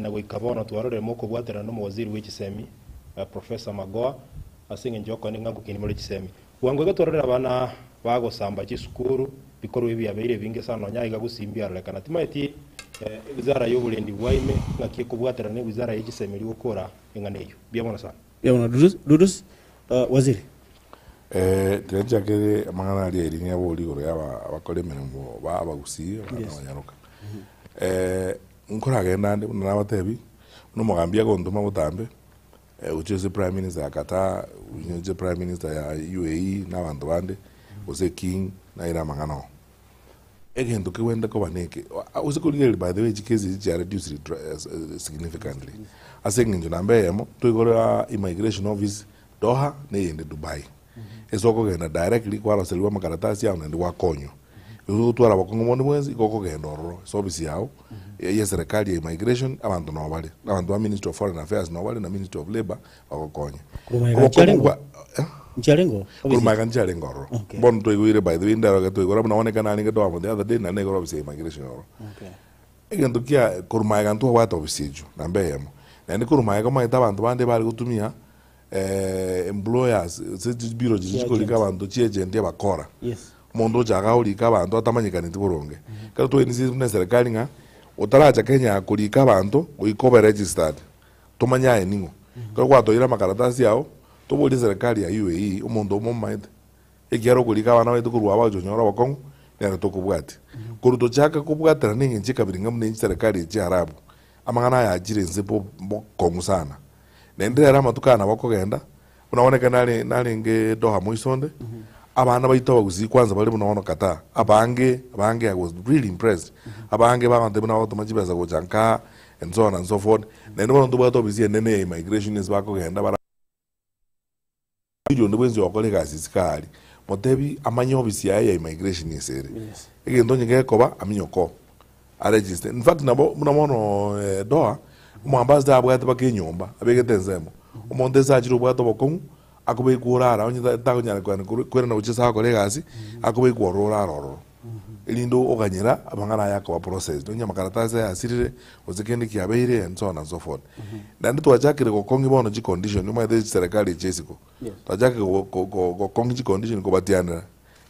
Na goika bono twarorire mokobwaterana nomowaziri bwe chisemi, Professor Magoha, ase engencho y'okoenda ng'a ngokini more chisemi. Bwango iga twarorire abana bagosamba chisukuru, bikorwa ebi biabeire ebinge sana nonya aiga gusii mbiarorekana. Timaeti Ewizara ya oborendi bwa ime ng'aki ekobwaterana na ewizara ye chisemi rigokora eng'ana eyio. Mbuya mono sana. Mbuya mono Dudus, Dudus, Waziri. Tiga nchakere amang'ana aria aria ng'ebori igoro ya aba abakora emeremo ba abagusii abana abanyaroka. Nkoragenda ande buna nabatebi, buna omogambi agontoma botambe, gochia ase prime minister ya Qatar, gochia prime minister ya UAE na abanto bande, gose king, naire amang'ana oo. Egento kegwenerete koba neke, gose korigereria by the way chikesi echi chia reduced significantly, ase eng'encho namba eyemo, toigora immigration office Doha na eyende Dubai, ase okogenda directly kwaroserigwa amakaratasi ao naende gwakonywa. Gose gotwara obokong'u bonde bwensi, igo okogenda ororo ase ofisi yao ya eserekari ya immigration, abanto noo bare, abanto ba ministry of foreign affairs noo bare na ministry of labour bagokonye. Korwa magega nchiarenge oo? Korwa magega nchiarenge ororo. Bono twaigwire by the way ndero ekero twaigora buna bono ekero narenge Doha the other day naende naigora ofisi ya immigration ororo. Egento kia korwa magega ntwabwate ofisi echio namba eyemo. Naende korwa magega omanyete abanto bande bare gotumia employers ase chibiro chiria chikorika abanto chiagent abakora. Omonto ocha igaa orike abanto atamanyekaneti boronge. Ekero twainisirie buna eserekari ng'a otaracha Kenya korika abanto goika obe registered. Tomanye aye ning'o. Ekero gwatoeire amakaratasi ao, toborie eserekari ya UAE, omonto omo omomaete, ekiagera okorika abana baito korwa aba gocha onyore obokong'u, nere tokobwatia. Korwa tochake kobwaterana eng'encho ekabira ng'a buna chiserekari echi chiarabu, amang'ana aya achire inse bo bokong'u sana. Naende rero amatuko aya nabo okogenda, Buna bono ekero nare narenge Doha moisonde, abana baito abagusii kwanza bare buna bono Qatar, abange abange I was really impressed, abange bagontebia buna bagotoma chibesa gocha nkaa and so on and so forth, naende bono ntobwate ofisi enene ya immigration ase bakogenda bara onde bwensi ogokora egasi isiko aria, motebi amanye ofisi yaye ya immigration ase ere. Egento onye gekoba aminyoke oo, aregister. In fact nabo buna bono Doha, omoambassador abwate mpaka enyomba, abegete ensemo. Omonto ase achire obwate obokong'u, akobekwa orara onye takonyara kogenda koirana gochia ase agokora egasi, akobekwa ororo orara ororo. Erinde oganyera amang'ana aya akoba processed, onye amakaratasi aye asirire, gose kende kiabeire and so on and so forth. Naende twachakire gokong'ia bono chicondition, omanyete chiserekari echi chia isiko, twachakire gokong'ia chicondition kobatianera.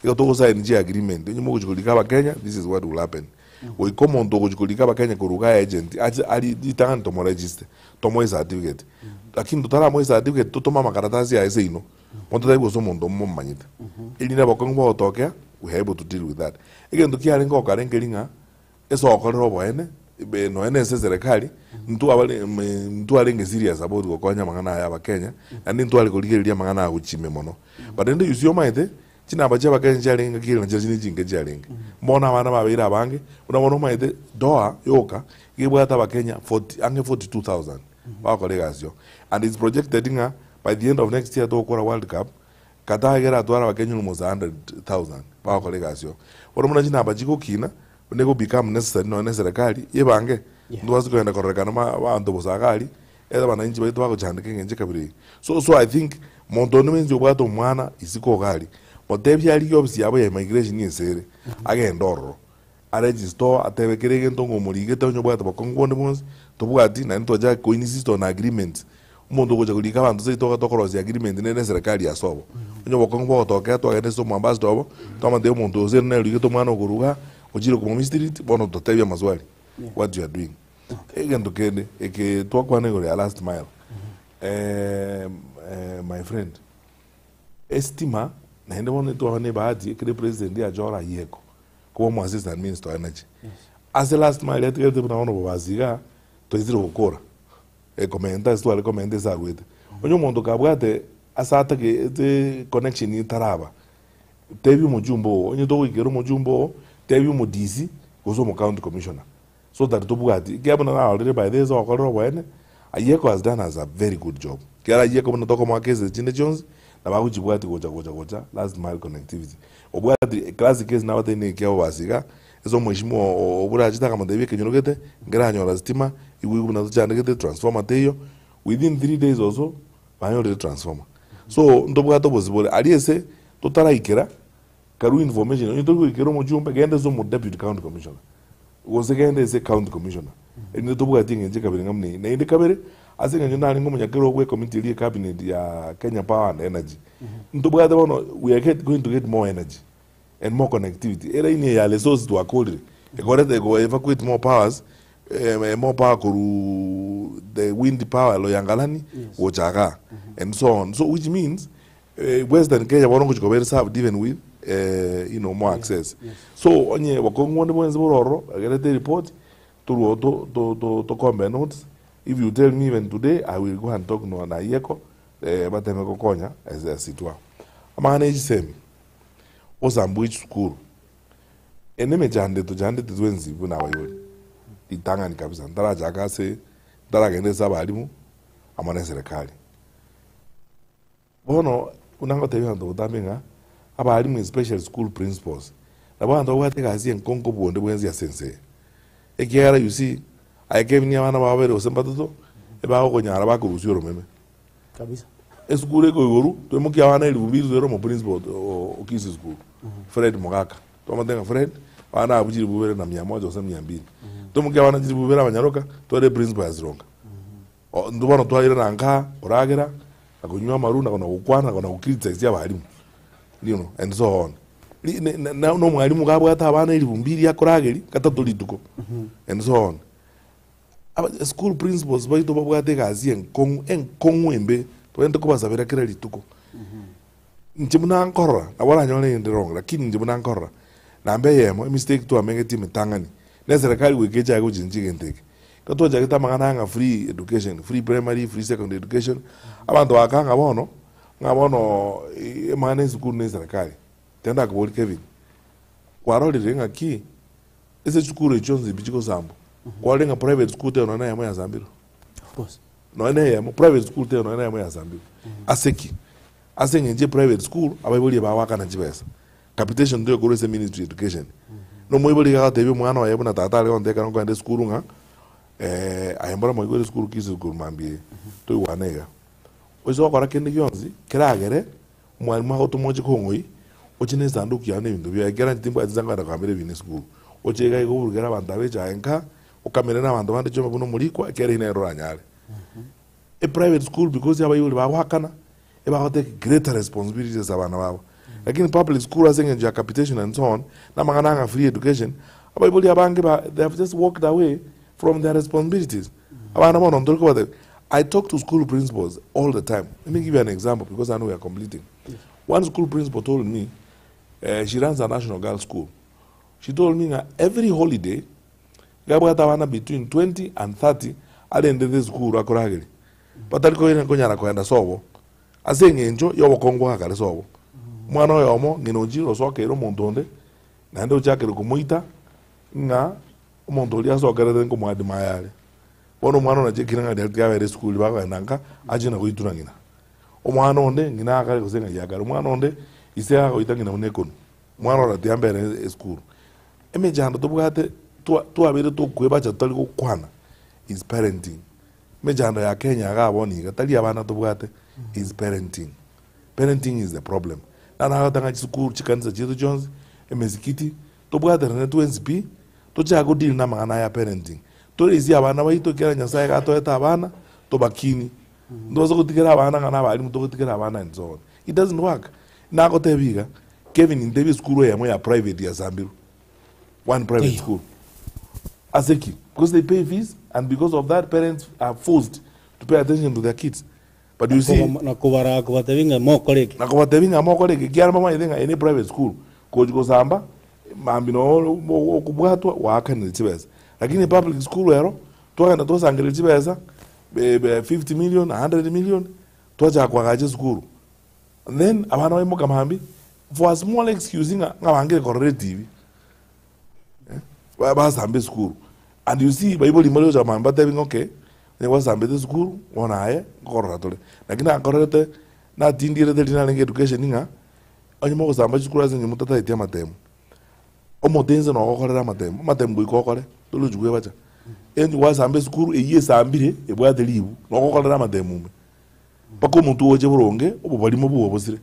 Igo togosaini chi agreement, onye mogochia korika abakenya, this is what will happen. Goika omonto ogochia korika abakenya korwa iga agent, ache arie ritang'ani tomoregister, tomoe certificate. Lakini totaramoa ecertificate, totome amakaratasi aye seino, monto tari gose omonto momomanyete. Erinde abakong'u bagotokea, we are able to deal with that. Egento kiarenge gokare nkeri ng'a, Ase ogokorera oboene, nonya nese eserekari, ntwabare ntwarenge serious about gokonya amang'ana aya abakenya, naende ntware korigereria amang'ana aya gochia ime mono. But rende you see omanyete, chinamba chia abakenya chiarenge ngaki ere nachio chinde chinke chiarenge. Bono abana babeire abange, buna bono omanyete Doha yoka, iga ebwate abakenya forty ang'e 42,000 bagokora egasi oo. And it's projected ng'a by the end of next year togokora world cup, Qatar iga eratware abakenya almost 100,000 bagokora egasi oo. Bono buna chinamba chigokina, buna ego become necessary nonya na eserekari yebange, ntobase kogenda kororekana ma abanto bosa iga aria, ere abananchi baito bagochandeka eng'encho ekabira eye. So so I think monto onde bwensi obwate omwana isiko iga aria, motebie arigie ofisi yabo ya immigration ase ere, agende ororo, aregister oo atebe kera egento ng'a omorigete onye obwate bokong'u bonde bwonsi, tobwati naende twachaka ko insist on agreements. Omonto ogocha korika abanto seito iga tokorosia agreement nere na eserekari ase obo. Onye obokong'u bogotokea twagenda ase omoambassador obo, twamotebia omonto oyo ase nere origete omwana okorwa igaa, ochire komo mistreat, bono totebie amaswali what you are doing. Egento kende, eke twakwana igoro ya last mile, my friend, estima naende bono twaba na ebahati ekero epresident yachora ayeko, koba omo assistant minister of energy. Ase last mile yatigarete buna bono bobasi igaa, twaisire gokora. Ekomenta ase tware komenta ase arwete. Onye omonto kabwate ase atagete connection etaraba, tebia omochumba oo, onye togoikera omochumba oo, tebia omo DC gose omo county commissioner so that tobwati. Ekiagera buna narorire by the way ase ogokorera oboene, Ayeko has done us a very good job. Ekiagera Ayeko buna tokomoa cases chinde chionsi, nabo agochibwatia gocha gocha gocha last mile connectivity. Obwati classic case nabatebi neke ababasi iga, Ase omoishimo oo oborachete akamotebia ekenyoro gete nkeranyora sitima, igwe buna tochandegete transformer teiyo, within 3 days or so banyorire transformer. So ntobwate obosibore aria ase totaraikera karue information onye tori goikera omochumbe genda ase omo deputy county commissioner gose genda ase county commissioner erinde tobwati eng'encho ekabere ng'a buna eye. Naende kabere ase eng'encho narenge omonyakerogo bwe ecommittee eria ecabinet ya Kenya Power and Energy, ntobwate bono we are going to get more energy. and more connectivity. Eraini eye ya Lesos twakorire, ekorete eko evacuate more powers, More power korwa the wind power Loyangalani gocha igaa and so on. So which means Western Kenya bono ngochia koba ere served even with you know more access. So onye bokong'u bonde bwensi bore ororo agerete eripoti torwe to to to tokombe notes if you tell me even today I will go and talk no na Ayeko bateme gokonya as as it were. Amang'ana ya chisemi, osambwe chisukuru. Ere emechando etochandete twensi buna abaibori, ritang'ani kabisa ntarachaka ase ntaragenda ase abalimu amo na eserekari. Bono buna ngotebia abanto botambe ng'a abalimu especially school principals, nabo abanto babwate egasi enkong'u kobua onde bwensi ase ense eye. Ekiagera you see, aye kebini abana bao babere gose mbatato, ebagokonyara bakorusia oromeme. Kabisa. Esukuru eko igoro, toimokia abana elifu mbili toire omo principal o Kisii school, Fred Mogaka. Twamotebia ng'a Fred, abana abwo chilifu bibere na mia moja gose mia mbili. Toimokia abana chilifu bibere abanyaroka, toire principal ya Sironga. Intwe bono twairana nka koragera, na konywa amaru, na kona gokwana, na kona go criticize abalimu, you know, and so on. Ri- ne- ne- na omwalimu iga abwate abana elifu mbili akorageria, gatato rituko, and so on. Aba school principals baito babwate egasi enkong'u, enkong'u embe, tobwenerete kobasabera kera rituko. Inche buna nkorora, nabo oranyore inde wrong, lakini inche buna nkorora, namba eyemo, emistake twamengetie emetang'ani, na eserekari goika echake gochenchia egento eke. Ekero twachagete amang'ana aya ng'a free education, free primary, free secondary education, abanto bagakaa ng'a bono, ng'a bono amang'ana ya esukuru na eserekari. Ekero ndakoborie Kevin, kwarorire ng'aki Ase chisukuru echio chionsi pi chigosambwa, kwarenge ng'a private school teiyo nonya na eyemo yasambirwe. Of course. Nonya na eyemo, private school teiyo nonya na eyemo yasambirwe. Ase ki? Ase eng'encho eprivate school, abaibori ebagoakana chibesa. Capitation teiyo korwa ase ministry ya education. Na omoibori iga agotebia omwana oye buna tata are gontebia ekero nkoenda esukuru ng'a aye mbora moigwere esukuru Kisii korwa mambia eye, toigwane iga. Oise gokora kende gionsi, keragere Omwalimu agotoma oche kong'oi, oche na esanduki yao na ebinto biaye, ekiagera inche timbwati inse nkogenda kogambera ebina esukuru. Oche iga iga oburukere abanto aba echae nka, okamere na abanto bande chiombe buna omorikwa, ekiagera eyio nere oranyare. Eprivate school because abaibori bagoakana, ebagotake greater responsibility ase abana babo. Lakini public school ase eng'encho ya capitation and so on, na amang'ana ng'a free education, abaibori abange ba they have just walked away from their responsibilities. Abana bono ntori kobatebia, I talk to school principals all the time. Let me give you an example because I know we are completing. One school principal told me, she runs a national girls school. She told me ng'a every holiday, iga abwate abana between 20 and 30 arendete esukuru akorageria. Batari koira konyara koenda sobo ase eng'encho ya obokong'u bwa kare sobo. Omwana oyomo ng'ina ochire osokeire omonto onde, naende ochakire komoita ng'a Omonto oria asokerete nkomoadima ayare. Bono omwana onachekire ng'a riria riabere esukuru bakogenda nka, achie na goitura ng'ina. Omwana onde ng'ina akare gose ng'ai akare, omwana onde ise agoita ng'ina buna ekonu. Omwana ora tiambere esukuru. Emechando tobwate twa twabeire tokwebacha totari gokwana is parenting. Emechando ya Kenya igaa bono iga tari abana tobwate is parenting. Parenting is the problem. Naro nagoteba ng'a chisukuru chikanisa chiaito chionsi, emesikiti, Tobwaterane twensi pi, tochake godeal namang'ana aya parenting. Toresie abana baito ekiagera Nyasaye iga atoete abana, tobakinie. Ntobasa gotigera abana ng'a nabalimu togotigera abana and so on. It doesn't work. Nagotebia iga, Kevin ntebie esukuru eyemo ya private yasambirwe. One private school. Ase ki? Because they pay fees and because of that parents are forced to pay attention to their kids. But you see, Na kobaraa kobatebia ng'a mokore eke. Na kobatebia ng'a mokore eke, ekiagera mbamanyete ng'a eye ne private school, gochia gosamba, mambia noo okobwatwa gwaakanire chibesa. Lakini public school ero, twagenda twasangereria chibesa, 50 million, 100 million, twachaka koagacha esukuru. And then abana baimoka mambia, for a small excuse ng'a ng'a bangire korora etibi. Basamba esukuru and you see baibori mbare gocha komanya batebi ng'a okay, onye gwasambete esukuru bono aye nkorora tore. Lakini nakorerete natindierete riria narenge education ng'a onye mogosamba chisukuru ase eng'encho motatageti amatemu, omote inse nogokorera amatemu, amatemu goika okore tori gochi kwebacha. Onye gwasamba esukuru eywo esambire ebwate ribu nogokorera amatemu ime, mpaka omotwe oche boronge obobarimo bwogo bosire.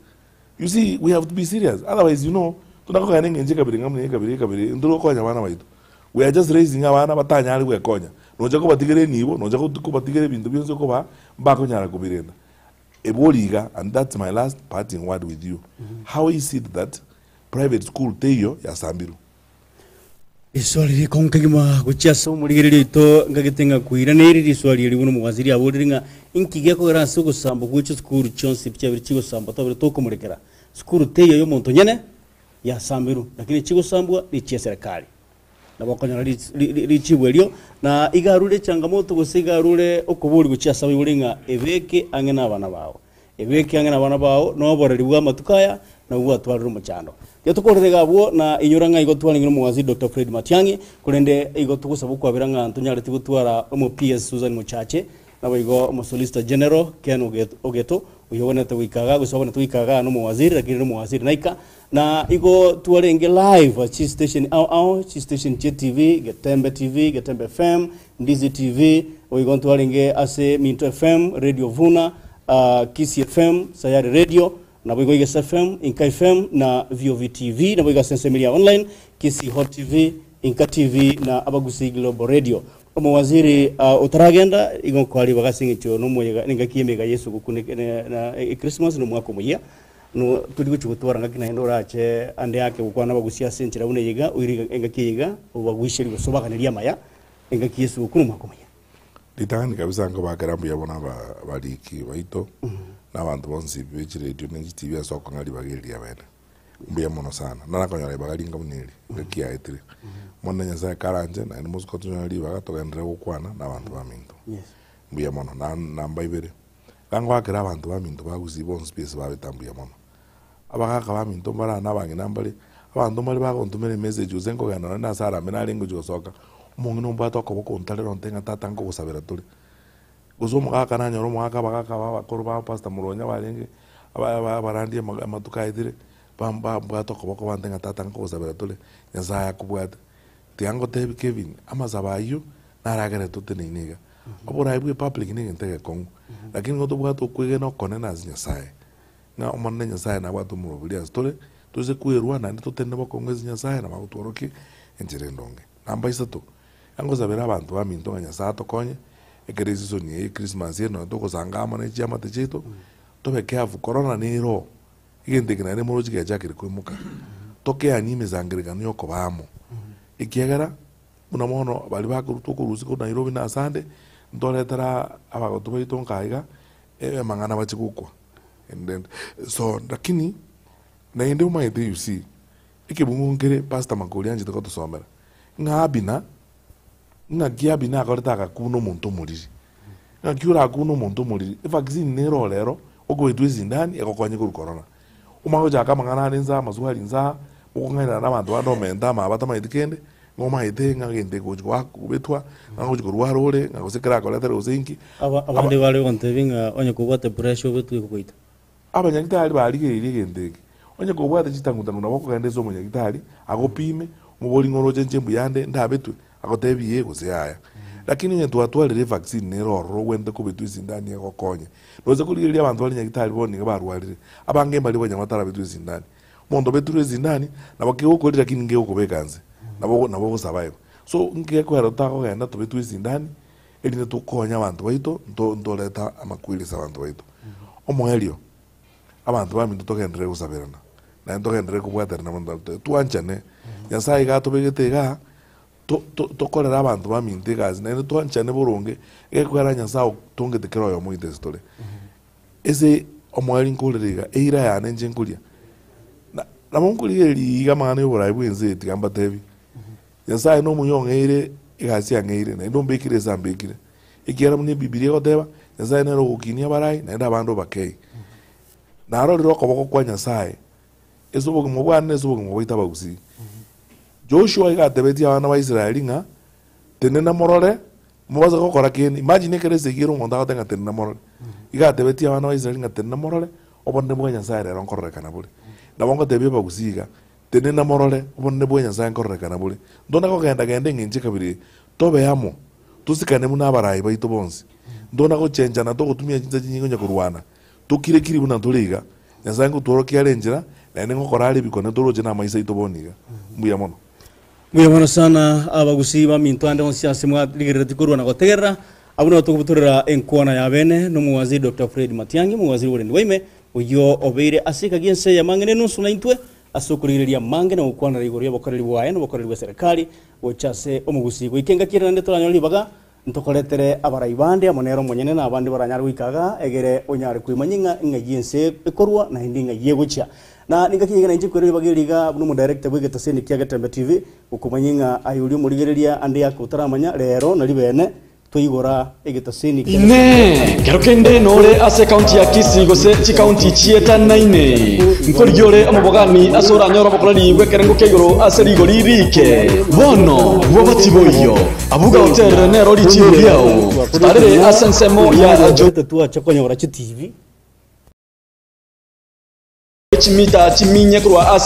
You see we have to be serious otherwise you know tuna kogenda engencho ekabere ng'a buna ekabere ekabere ntore gokonya abana baito. We are just raising abana batanyare gwekonya. Nocha kobatigera enibo, nocha kobatigera ebinto bionsi okobaa, mbakonyara kobirenda. Ebori iga and that's my last parting word with you, how is it that private school teiyo yasambirwe? Riswali rikongu kegima gochia ase omorigereria oito ngagete ng'a koiraneire riswali eri buna omowaziri aborire ng'a inki gekogera ase ogosambwa gwe chisukuru chionsi chiabere chigosambwa twabere tokomorekera. Sukuru teiyo ya omonto nyene yasambirwe lakini chigosambwa nechia eserekari. Nabo okonyora richibu erio na iga arure echangamoto gose iga arure okobori gochia ase abaibori ng'a ebeke ang'e na abana bao. Ebeke ang'e nabana bao, na oboreri bw'amatuko aya nabwo bwatwarire omochando. Tiga tokorere iga abwo, na inyora ng'a igo twarenge nomowaziri Doctor Fred Matiang'i, korende igo togosaba okwabera ng'a ntonyareti gotwara omo PS Susan Mochache, naboigo omo Solicitor General Ken Ogeto, oyio obwenerete goika igaa gose obwenerete goika igaa nomowaziri lakini nomowaziri naika. Na igo twarenge live ase chistation ao ao, chistation chia TV, Getembe TV, Getembe FM, Ndizi TV, boigo ntwarenge ase Minto FM, Radio Vuna, Kisii FM, Sayari Radio, naboigo Igesa FM, Inka FM na VOV TV, naboigo ase ensemo eria ya online, Kisii Hot TV, Inka TV na Abagusii Global Radio. Omowaziri otaragenda igo nkoa ribaga ase eng'encho nomoyega nengaki y'emeyega y'esuguku na Christmas na omwaka omoyia. No tori gochia gotwara ngaki naende orache ande ake gokwana abagusia ase enchera buna eye iga, oire engaki eye iga, obaguiserie gose obaganerie amaya, engaki y'esuguku na omwaka omoyia. Ritang'ani kabisa nkobakera mbuya mono aba abariki baito, na abanto bonsi be chiredio ne chitibi ase okong'a ribaga eri riabene. Mbuya mono sana. Narakonyora ribaga ringa buna eri, engaki yaetire. Omonene Nyasaye karanche, naende mosike tonyore ribaga togenderere gokwana na abanto baminto. Mbuya mono. Na namba ibere. Iga ngoakera abanto baminto ba Gusii bonsi pi ase babeta mbuya mono. Abagaka baminto mbare aa na abang'ina mbare, abanto mbare bagontomera emessage gose nkogenda nonye nase arambe narenge gochia gosoka, omong'ina ombwate okoboko ontarere ontebie ng'a tata nkogosabera tore. Gose omogaka nanyora omogaka abagaka aba abakoro ba pastor Muronya barenge, aba aba abarandi amatuko aetire, bambwate okoboko bantebie ng'a tata nkogosabera tore, Nyasaye akobwate. Tiga ngotebi Kevin, amasabo ayio naragerete oteneine iga. Oboraai bwe public negento egekong'u, lakini nigo tobwate okwegena okonene ase Nyasaye, ng'a Omonene Nyasaye nabwate omoroberi ase tore, toise kwerwa naende totenene bokong'u ase Nyasaye nabo agotworokia enchera endonge. Namba isato, ngosabera abanto baminto ng'a Nyasaye atokonye, ekero esisoni eye ya Christmas eye nonye togosanga amo ne chiamate chiaito, tobe careful, korona nere oo, egento eke naende moroche giachakire koimoka, tokeanie emesangererekano ya okoba amo, ekiagera. Buna bono baria bakorutwa okorusia korwa Nairobi na asande, ntoretera abagotu baito nka iga, amang'ana bachie gokwa. And then so lakini naende omanyete you see, ekebungo nkere Pastor Makori anchete gotosomera, ng'a Abina, ng'aki Abina akorete agakuna omonto omoriri. Ng'aki orakune omonto omoriri, evaccine nere oo rero, okoetwa esindani egokonye korwa corona. Omanye gochaka amang'ana ande nsa amaswali nsa, mokong'ainana na abanto bande omente amaba batamanyeti kende, ng'a omanyete ng'a egento eke gochi goaka kobetwa, ng'a ngochi korwara ore, ng'a gose kerakoretere gose inki. Aba abande bare gontebia ng'a onye kobwate pressure obetwe egogoita. Abanyagitari barigereirie egento eke. Onye kobwate chitangutangu nabo okogenda ase omonyagitari, agopime, omobori ng'a oroche inche mbuya nde, ndabetwe, agotebi ee gose yaya. Lakini onye twatwarire evaccine nere ororo ogwenerete kobetwa esindani egokonye. Noise korigereria abanto bare nyagitari bono nigo barwarire, abange mbaria banyama batarabetwa esindani. Omonto obetirwe esindani, nabo kegokoria lakini nkegokobeka nse, nabo nabo ogosurvive. So ngekwera totakogenda tobetwe esindani, erinde tokonye abanto baito, nto ntoreta amakweri ase abanto baito. Omoerio, abanto baminto togenderere gosaberana, naende togenderere kobwaterana mono twanchane, Nyasaye iga atobegete igaa, to- to- tokorere abanto baminto egasi naende twanchane boronge, egekwera Nyasaye otongete kera oyomo oito ase tore. Ase omoerio nkorera iga, eira yane inche nkoria, na nabo nkorigereria iga amang'ana ya oboraai bwa ense eye tiga mbatebie, Nyasaye na omuya ong'eire egasi ang'eire, naende ombekire ase ambekire. Ekiagera buna ebibilia egoteba, Nyasaye nere ogokinia abarai, naende abande obakei. Narorire okoboko kwa Nyasaye ase obogima bwane na ase obogima bwaito abagusii. Joshua iga atebetie abana ba Israeli ng'a, tenena morore, mobase gokora kende. Imagine ekero esegi ere omonto agoteba ng'a tenena morore. Iga atebetie abana ba Israeli ng'a tenena morore, obonene bwa Nyasaye rero nkororekana bore. Nabo ngotebia abagusii iga, tenena morore, obonene bwa Nyasaye nkororekana bore. Ntona kogenda genda eng'encho ekabira eye, tobe amo, tosikane buna abarai baito bonsi. Ntona gochenchana togotumia chinsa chinyinge onye korwana, tokire kiri buna tore iga. Nyasaye ngotworokia are enchera, naende ngokora are ebikone toroche namaiso aito bono iga. Mbuya mono. Mbuya mono sana abagusii baminto ande onsi ase mwarigereretie korwa na gotegerera. Abwo nabo togobutorera enkwana ya bene nomowaziri Doctor Fred Matiang'i, omowaziri bw'oborendi bwa ime, oyio obeire ase ekagi ense eyemo ang'e nenusu naintwe. Ase okorigereria amange na gokwanera igoro y'obokoreri bwaye na obokoreri bwa serikali gocha ase omogusii. Goika engaki ere naende toranyore ribaga, ntokoretere abarai bande amo nere omonyene na abande baranyare goika igaa, egere onyare koimanya ng'a ing'ai ense ekorwa naende ing'ai egochia. Na ningaki iga nainche nkoira ribaga eri iga buna omodirector bw'egetaseni kia Getembe TV, gokomanyia ng'a aye oria omorigereria ande yake otaramanya, rero nari bene Twaigora egetaseni kia Inee! Kero kende nore ase ekaunti ya Kisii gose chikaunti chietanaine, nkorigia ore omobogani ase oranyore obokoreri bw'ekerengo kia igoro ase rigori riike? Bono bwoba tiboiyo, abuga oterere nero richiiro riao, totarere ase ensemo ya Twacha konyora chitibi. Chimita chiminye korwa ase.